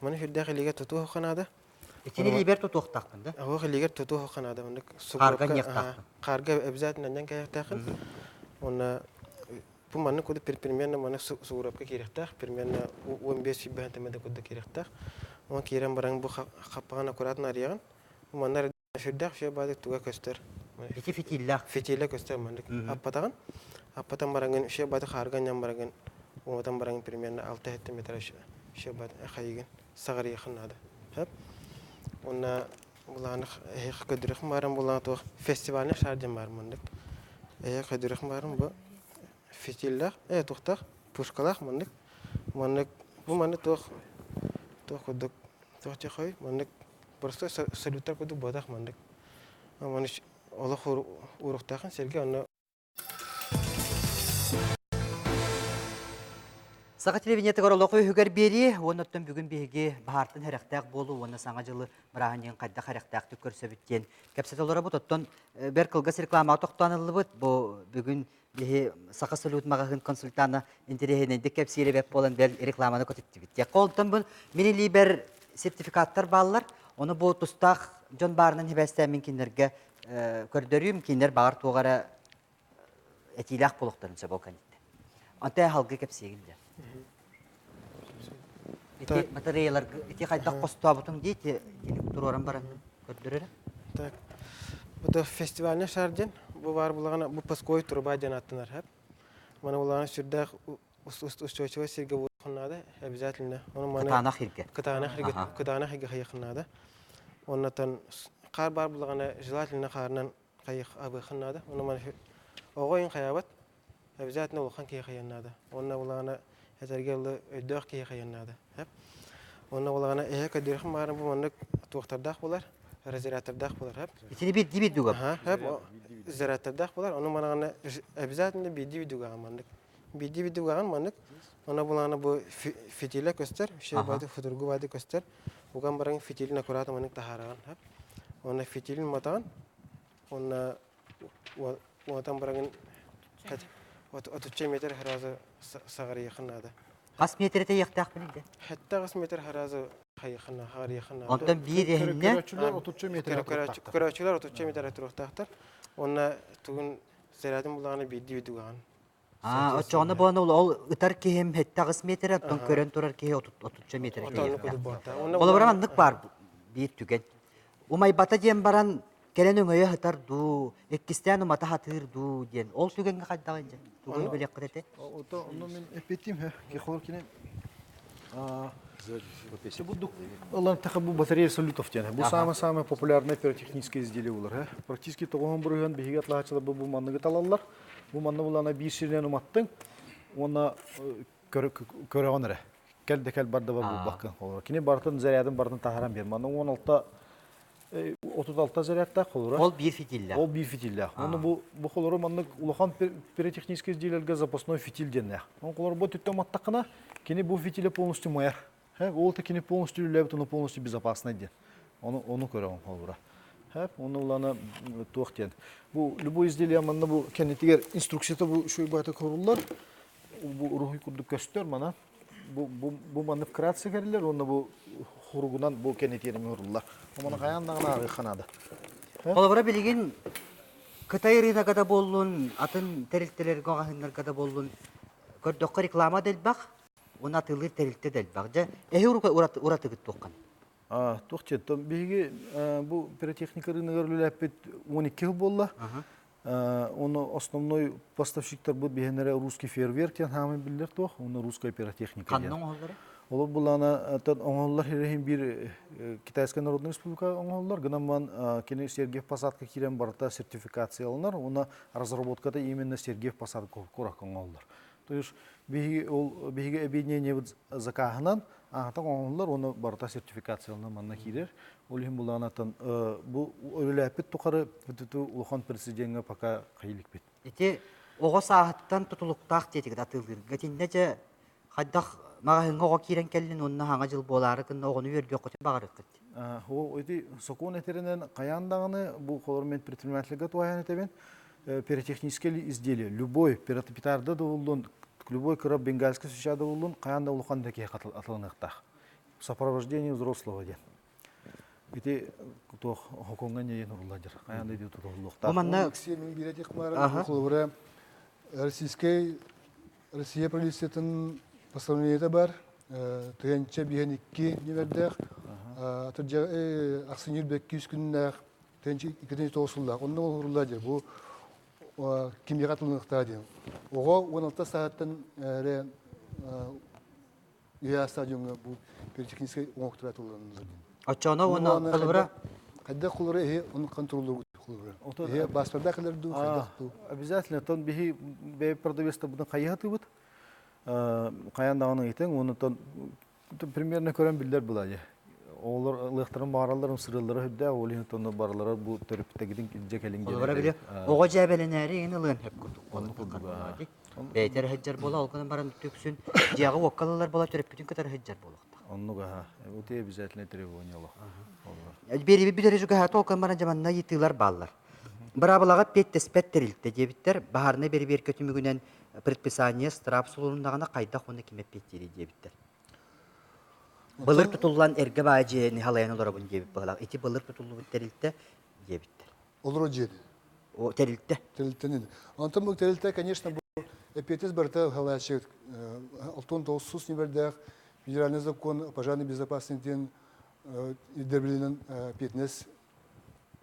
Маны сүрдээх илиигэ тутуохха наада. Итини илиибэр тутуохтаахпын да? Оһох илиигэр тутуохха наада. Маннык Хаарга анньыахтаахпын. Хаарга обязательно анньан кээһиэхтээххин. Уонна бу маннык курдук примерно маннык сугуруопка киириэхтээх. Примерно 15-20 сантиметр курдук киириэхтээх. Онон киирэн баран бу хаппаҕын аккуратно арыйаҕын. Манна сүрдээх үчүгэй баадык туга көстөр. Ити фитиллээх. Фитилэ көстөр маннык. Аппатаҕын. Аппатан бараҥын үчүгэй баадык хаарга анньан бараҥын уотан бараҥын примерно 6-7 метр үчүгэй баадык хайыгын. Саҕарыйыахын наада. Сөп. Уонна булаанах эһиэхэ көрдөрүөхүм баарым булаана туох фестивальный шар диэн баар маннык. Эһиэхэ көрдөрүөхүм баарым бу фитиллээх, э туохтаах, пушкалаах маннык. Маннык бу маннык туох туох курдук туох диэххэй маннык простой салюттар курдук буотах маннык. Маны олох ууруктаахын сиргэ онно. Саха телевидениетыгар олох үһүгэр биэрии уонна оттон бүгүн биһиги баһаартан сэрэхтээх буолуу уонна Саҥа дьылы бырааһынньыгын хайдах сэрэхтээхтик көрсөбүт диэн кэпсэтэ олоробут. Оттон бэр кылгас рекламаҕа тохтоон ыллыбыт. Бу бүгүн биһи Саха салют маҕаһыын консультана интэриэһинэйдик кэпсиирэ бэрт буолан бэл рекламаны көтүттүбүт. Диэххэ онтон бу мин илиибэр сертификаттар бааллар. Ону бу тустаах дьон баарынан сибээстээн мин кинилэргэ көрдөрүүм, кинилэр баҕар туох эрэ этиилээх буолуохтарын сөп ол кэнниттэн. Онтон халгы кэпсиигин дьэ. Ити батареяларга ити хайдах хостообутуҥ дии ити туруоран баран көрдөрөрө. Так. Бу фестивальный шар диэн бу баар булаҕына бу пусковой труба диэн аттанар хэп. Маны булаҕына сүрдээх устойчивай сиргэ буолуохун наада обязательно. Ону маны Кытаанах сиргэ. Кытаанах сиргэ кытаанах сиргэ хайыахын наада. Оннотон хаар баар булаҕына желательно хаарынан хайых абыахын наада. Ону маны оҕо ыйын хайаабат обязательно улахан киһи хайыан наада. Уонна булаҕына этэргэ дылы өйдөөх киһи хайыан наада. Уонна булаҕына эһэ көдүрүхүн баарын бу маннык туохтардаах булар, разрядтардаах булар. Итини биирдии биирдии Аха, разрядтардаах булар. Ону манаҕына обязательно биирдии биирдии угаҕын маннык. Биирдии биирдии угаҕын маннык. Онно булаҕына бу фитилэ көстөр, байды футургу байды көстөр. Уган баран фитилин аккуратно маннык таһаараҕын. Уонна фитилин матаҕын, уонна уотан бараҥын отучча метр сразу саҕарыйыаххын наада. Хас метр тэйиэхтээхпин дэ? Хаттаҕас метр сразу хайыаххын хаҕарыйыаххын наада. Онтон биир иһиннэ Көрөөччүлэр отучча метр туруохтаахтар. Көрөөччүлэр отучча метр туруохтаахтар. Уонна тугун сэрэтин буллаҕына биирдии видугаҕын. Аа, оччоҕуна буолан ол ытар киһим 7-8 метр, оттон көрөн турар киһи отучча метр тэйиэхтээх. Холобура маннык баар биир түгэн. Умайбата диэн баран кэлэн өҥөйө сытар дуу, иккистээн умата сатыыр дуу диэн. Ол түгэҥҥэ хайдаҕый дьэ? Тугу билиэххит этэ? Ото онно мин эппитим, кихор кини Ылан таха бу батарея салютов диэн. Бу самое-самое популярное пиротехническое изделие булар. Практически тоҕоһон бырыһыан биһиги атлаачылар бу манныгы талаллар. Бу манна булана биир сиринэн уматтыҥ уонна көрөҕүн эрэ. Кэл да кэл бар да бар булбаккын. Кини барытын зарядын барытын таһааран биэр. Манна 16 36 зарядтаах холоро. Ол биир фитиллээх. Ол биир фитиллээх. Онно бу бу холоро маннык улахан пиротехнический изделиелерге запасной фитиль диэннээх. Он холоро бу түттэ уматтаххына, кини бу фитиле полностью маяр. Ол та кини полностью үлэлээбит, ону полностью безопасный диэн. Ону ону көрөҕүн холобура. Оны улана туох диэн. Бу любой изделие манна бу кэннитигэр инструкцията бу үчүгэй баҕайытык хоруллар. Бу уруһуй курдук көстөр мана. Бу бу бу маннык вкратце кэриллэр уонна бу хуругунан бу кэннитиэрин уруллар. Оманы хайаан даҕаны ааҕыахха наада. Холобура билигин Кытай рынога да буоллун, атын тэрилтэлэргэ маҕаһыыннарга да буоллун, көрдөххө реклама да элбэх, уонна атыылыыр тэрилтэ да элбэх. Дьэ, эһи уратыгыт туоххан? Туох диэн, биһиги бу пиротехника рыногар үлэлээппит 12 жыл буолла. Оны основной поставщиктарбыт биһэнэрэ русский фейерверк диэн хаамай биллэр туох, уонна русская пиротехника диэн. Ханна оҥоһуллара? Олор булаана оҥоһуллар иһин биир Китайская Народная Республика оҥоһуллар, гынан кини Сергиев Посадка киирэн барыта сертификацияланар, уонна разработката именно Сергиев Посадка куракка оҥоһуллар. То есть биһиги ол биһиги объединениебыт закаһынан аатак оҥоһуллар уонна барыта сертификацияланан манна киирэр. Ол иһин булаанаттан бу үлэлээппит тухары бүтүтү улахан президеҥҥэ пока хайыликпит. Ити оҕо сааһыттан тутулуктаах диэтигит атыылыырга. Итиннэ дьэ хайдах маҕаһыыҥҥа оҕо киирэн кэллин уонна хаҥа дьыл буолаары гынна оҕону үөрдүөххүтүн баҕарыаххыт. Ол ити сокуон этэринэн хайаан даҕаны бу холор мен предпринимательга туһаайан этэбин пиротехническое изделие любой петарда да буоллун любой кыра бенгальскай свеча да буоллун хайаан да улахан да киһи атыланыахтаах сопровождение взрослого диэн ити туох хокуҥҥа ньиэн урулла дьар хайаан да иди тутуллуохтаах манна мен биирэтих холобура российскай Россия полициятын постановлениета бар тыһыынча биһэн икки ньүмэрдээх ахсынньы бэккүүс күннээх тыһыынча икки тоҕус сыллаах онно олорулла диэн бу кимиэхэ атылыныахтаах диэн оҕо 16 сааһыттан эрэ үһэ стадиоҥҥа бу пиротехническай оҥоһуктара атылланылар диэн Оччоҕуна уонна холобура хайдах холобура эһи ону контроллуугут холобура эһи паспорда кэлэр дуу хайдах дуу обязательно тон биһи бэйэ продавецтарбытын хайыһатыбыт хайаан даҕаны ыйтыҥ уонна тон примерно көрөн биллэр була дии. Оҕолор ылыахтарын баҕараллар, ымсырыаллара үрдээх, ол иһин тонно барылара бу төрөппүттэргитин илдьэ кэлиҥ диэн Холобура били оҕо дьээбэлэнээри иҥин ылыан сөп курдук буолар курдук. Бэйэтэ эрэ сылдьар буола, ол гынан баран үксүн дьиэҕэ уокка ылаллар буола төрөппүтүн кытары сылдьар буолуохтаах. Оннук аха. Ути обязательно требование олох. Биэриби бүтэр үчүгэһэ ол гынан баран дьаманна ыйытыылар бааллар. Быраабылаҕа эппиэттэспэт тэрилтэ диэбиттэр, баһаарынай бэрэбиэркэ түмүгүнэн предписание штраф сулуннаҕына хайдах уонна ким эппиэттиирий диэбиттэр. Былыр тутуллан эргэ баай дьиэни халайан олоробун диэбит быһалаах. Ити былыр тутуллубут тэрилтэ диэбиттэр. Олорор дьиэни? О, тэрилтэ. Тэрилтэни. Онтон бу тэрилтэ, конечно, бу эппиэтис барыта халааччы 69 нөмердээх федеральный закон о пожарной безопасности диэн ирдэбилинэн эппиэтинэс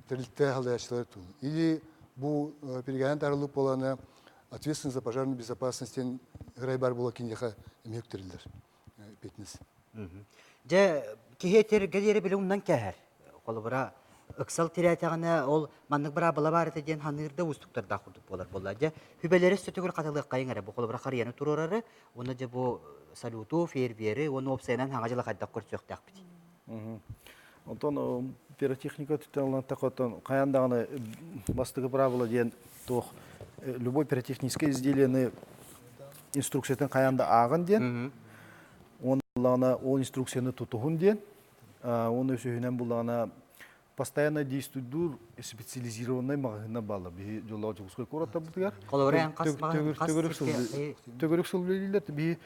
тэрилтэ халааччылар тул. Или бу перегаһан тарылып буолана ответственность за пожарную безопасность диэн ырай бар буола киниэхэ эмиэ үктэриллэр эппиэтинэс. Дьэ, киһи этэргэ диэри били умнан кээһэр. Холобура, ыксал тирээтэҕинэ ол маннык быраабыла баар этэ диэн ханыыр да уустуктардаах курдук буолар буолла. Дьэ, хүбэлэри өссө хатылыаххайыҥ эрэ. Бу холобура харыйаны туруорары, уонна дьэ бу салюту, фейервери уонна уопсайынан хаҥа дьыла хайдах көрсүөхтээхпит. Онтон пиротехника түтэн оттон хайаан даҕаны бастакы правило диэн туох любой пиротехническое изделиены инструкциятын хайаан да ааҕын диэн он буллаҕына ол инструкцияны тутуһун диэн уонна үсүһүнэн буллаҕына постоянно действуйдуур специализированный маҕаһыыннар бааллар биһи дьоллоох Дьокуускай куораттарбытыгар төгүрүк сыл үлэлииллэр биһи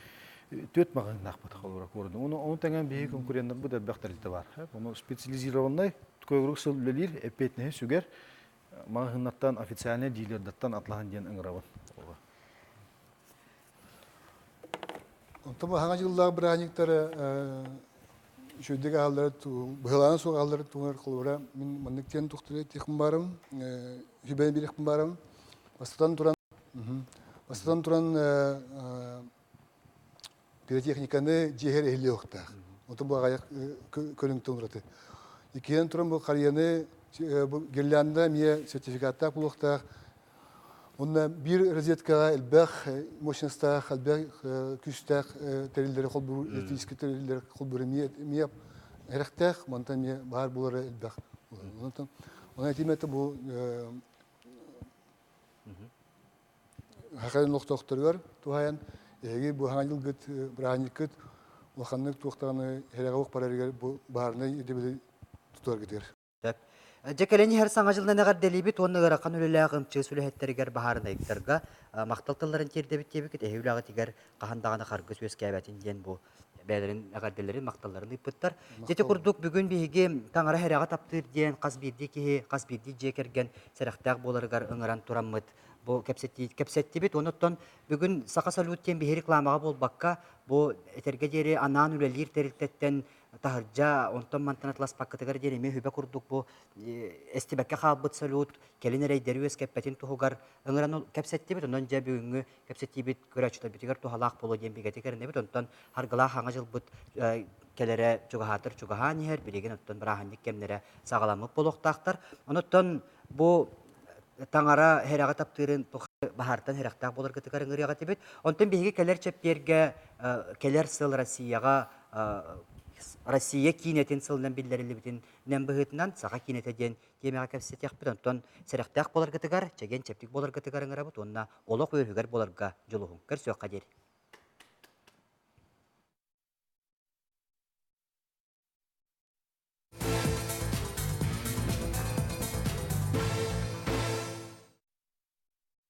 түөрт маҕаһыыннаахпыт холобура куораты. Ону ону тэҥэн биһиги конкуреннарбыт элбэх тэрилтэ баар. Ону специализированнай төгүрүк сыл үлэлиир эппиэтинэһи сүгэр маҕаһыыннартан официальный дилердартан атлаһан диэн ыҥырабын. Онтон хаҥа дьыллаах бырааһынньыктары үчүгэйдик аһаллары быһылаана суох аһаллары туһунан холобура мин маннык диэн тухтары этиэхпин баарым сүбэни биэриэхпин баарым бастатан туран бастатан туран пиротехниканы дьиэһэр иһиллиэхтээх. Оту бу аҕайах көрүҥтэн ураты. Иккиэн туран бу харыйаны бу гирлянда эмиэ сертификаттаах буолуохтаах. Онно биир розеткаҕа элбэх мощностаах, элбэх күүстээх тэриллэри холбуур, электрическэй тэриллэри холбуур эмиэ эмиэ эрэхтээх, мантан эмиэ баар буолара элбэх. Онтон онон этим это бу Хахайын олохтоохторугар туһаайан эһиги бу хаҥа дьылгыт бырааһынньыккыт улаханнык туохтаҕаны эрэҕэ уох барарыгар бу баһаарынай ирдэбили тутуаргытыгар. Сөп. Дьэ кэлэн иһэр саҥа дьылынан эҕэрдэлиибит уонна ыарахан үлэлээх ымчыыс үлэһиттэригэр баһаарынайдарга махтал тылларын тиэрдэбит диэбиккит эһи үлэҕитигэр хаһан даҕаны харгыс үөскээбэтин диэн бу бэйэлэрин эҕэрдэлэрин, махталларын ыыппыттар. Ити курдук бүгүн биһиги таҥара сэрэҕи таптыыр диэн хас биирдии киһи, хас биирдии дьиэ кэргэн сэрэхтээх буоларыгар ыҥыран тураммыт бу кэпсэттибит. Онуттан бүгүн Саха салют диэн биһи рекламаҕа буолбакка, бу этэргэ диэри анаан үлэлиир тэрилтэттэн таһырдьа онтон-мантан атласпаккытыгар диэн эмиэ сүбэ курдук бу эстибэккэ хаалбыт салют кэлин эрэйдэри үөскэппэтин туһугар ыҥыран кэпсэттибит. Онон дьэ бүгүҥҥү кэпсэтиибит көрөөччүлэрбитигэр туһалаах буолуо диэн бигэтик эрэнэбит. Онтон харгылаах хаҥа дьылбыт кэлэрэ чугаһаатар чугаһаан иһэр, билигин оттон бырааһынньык кэмнэрэ саҕаламмыт буолуохтаахтар. Онуттан бу таҥара сэрэҕи таптыырын баһаартан сэрэхтээх буоларгытыгар ыҥырыах этибит. Онтон биһиги кэлэр чэппиэргэ кэлэр сыл Россияҕа Россия киинэтин сылынан биллэриллибитин быһыытынан саха киинэтэ диэн тиэмэҕэ кэпсэтиэхпит. Онтон сэрэхтээх буоларгытыгар, чэгиэн-чэбдик буоларгытыгар ыҥырабыт уонна олох үөһүгэр буоларга дьулуһуҥ. Көрсүөххэ диэри.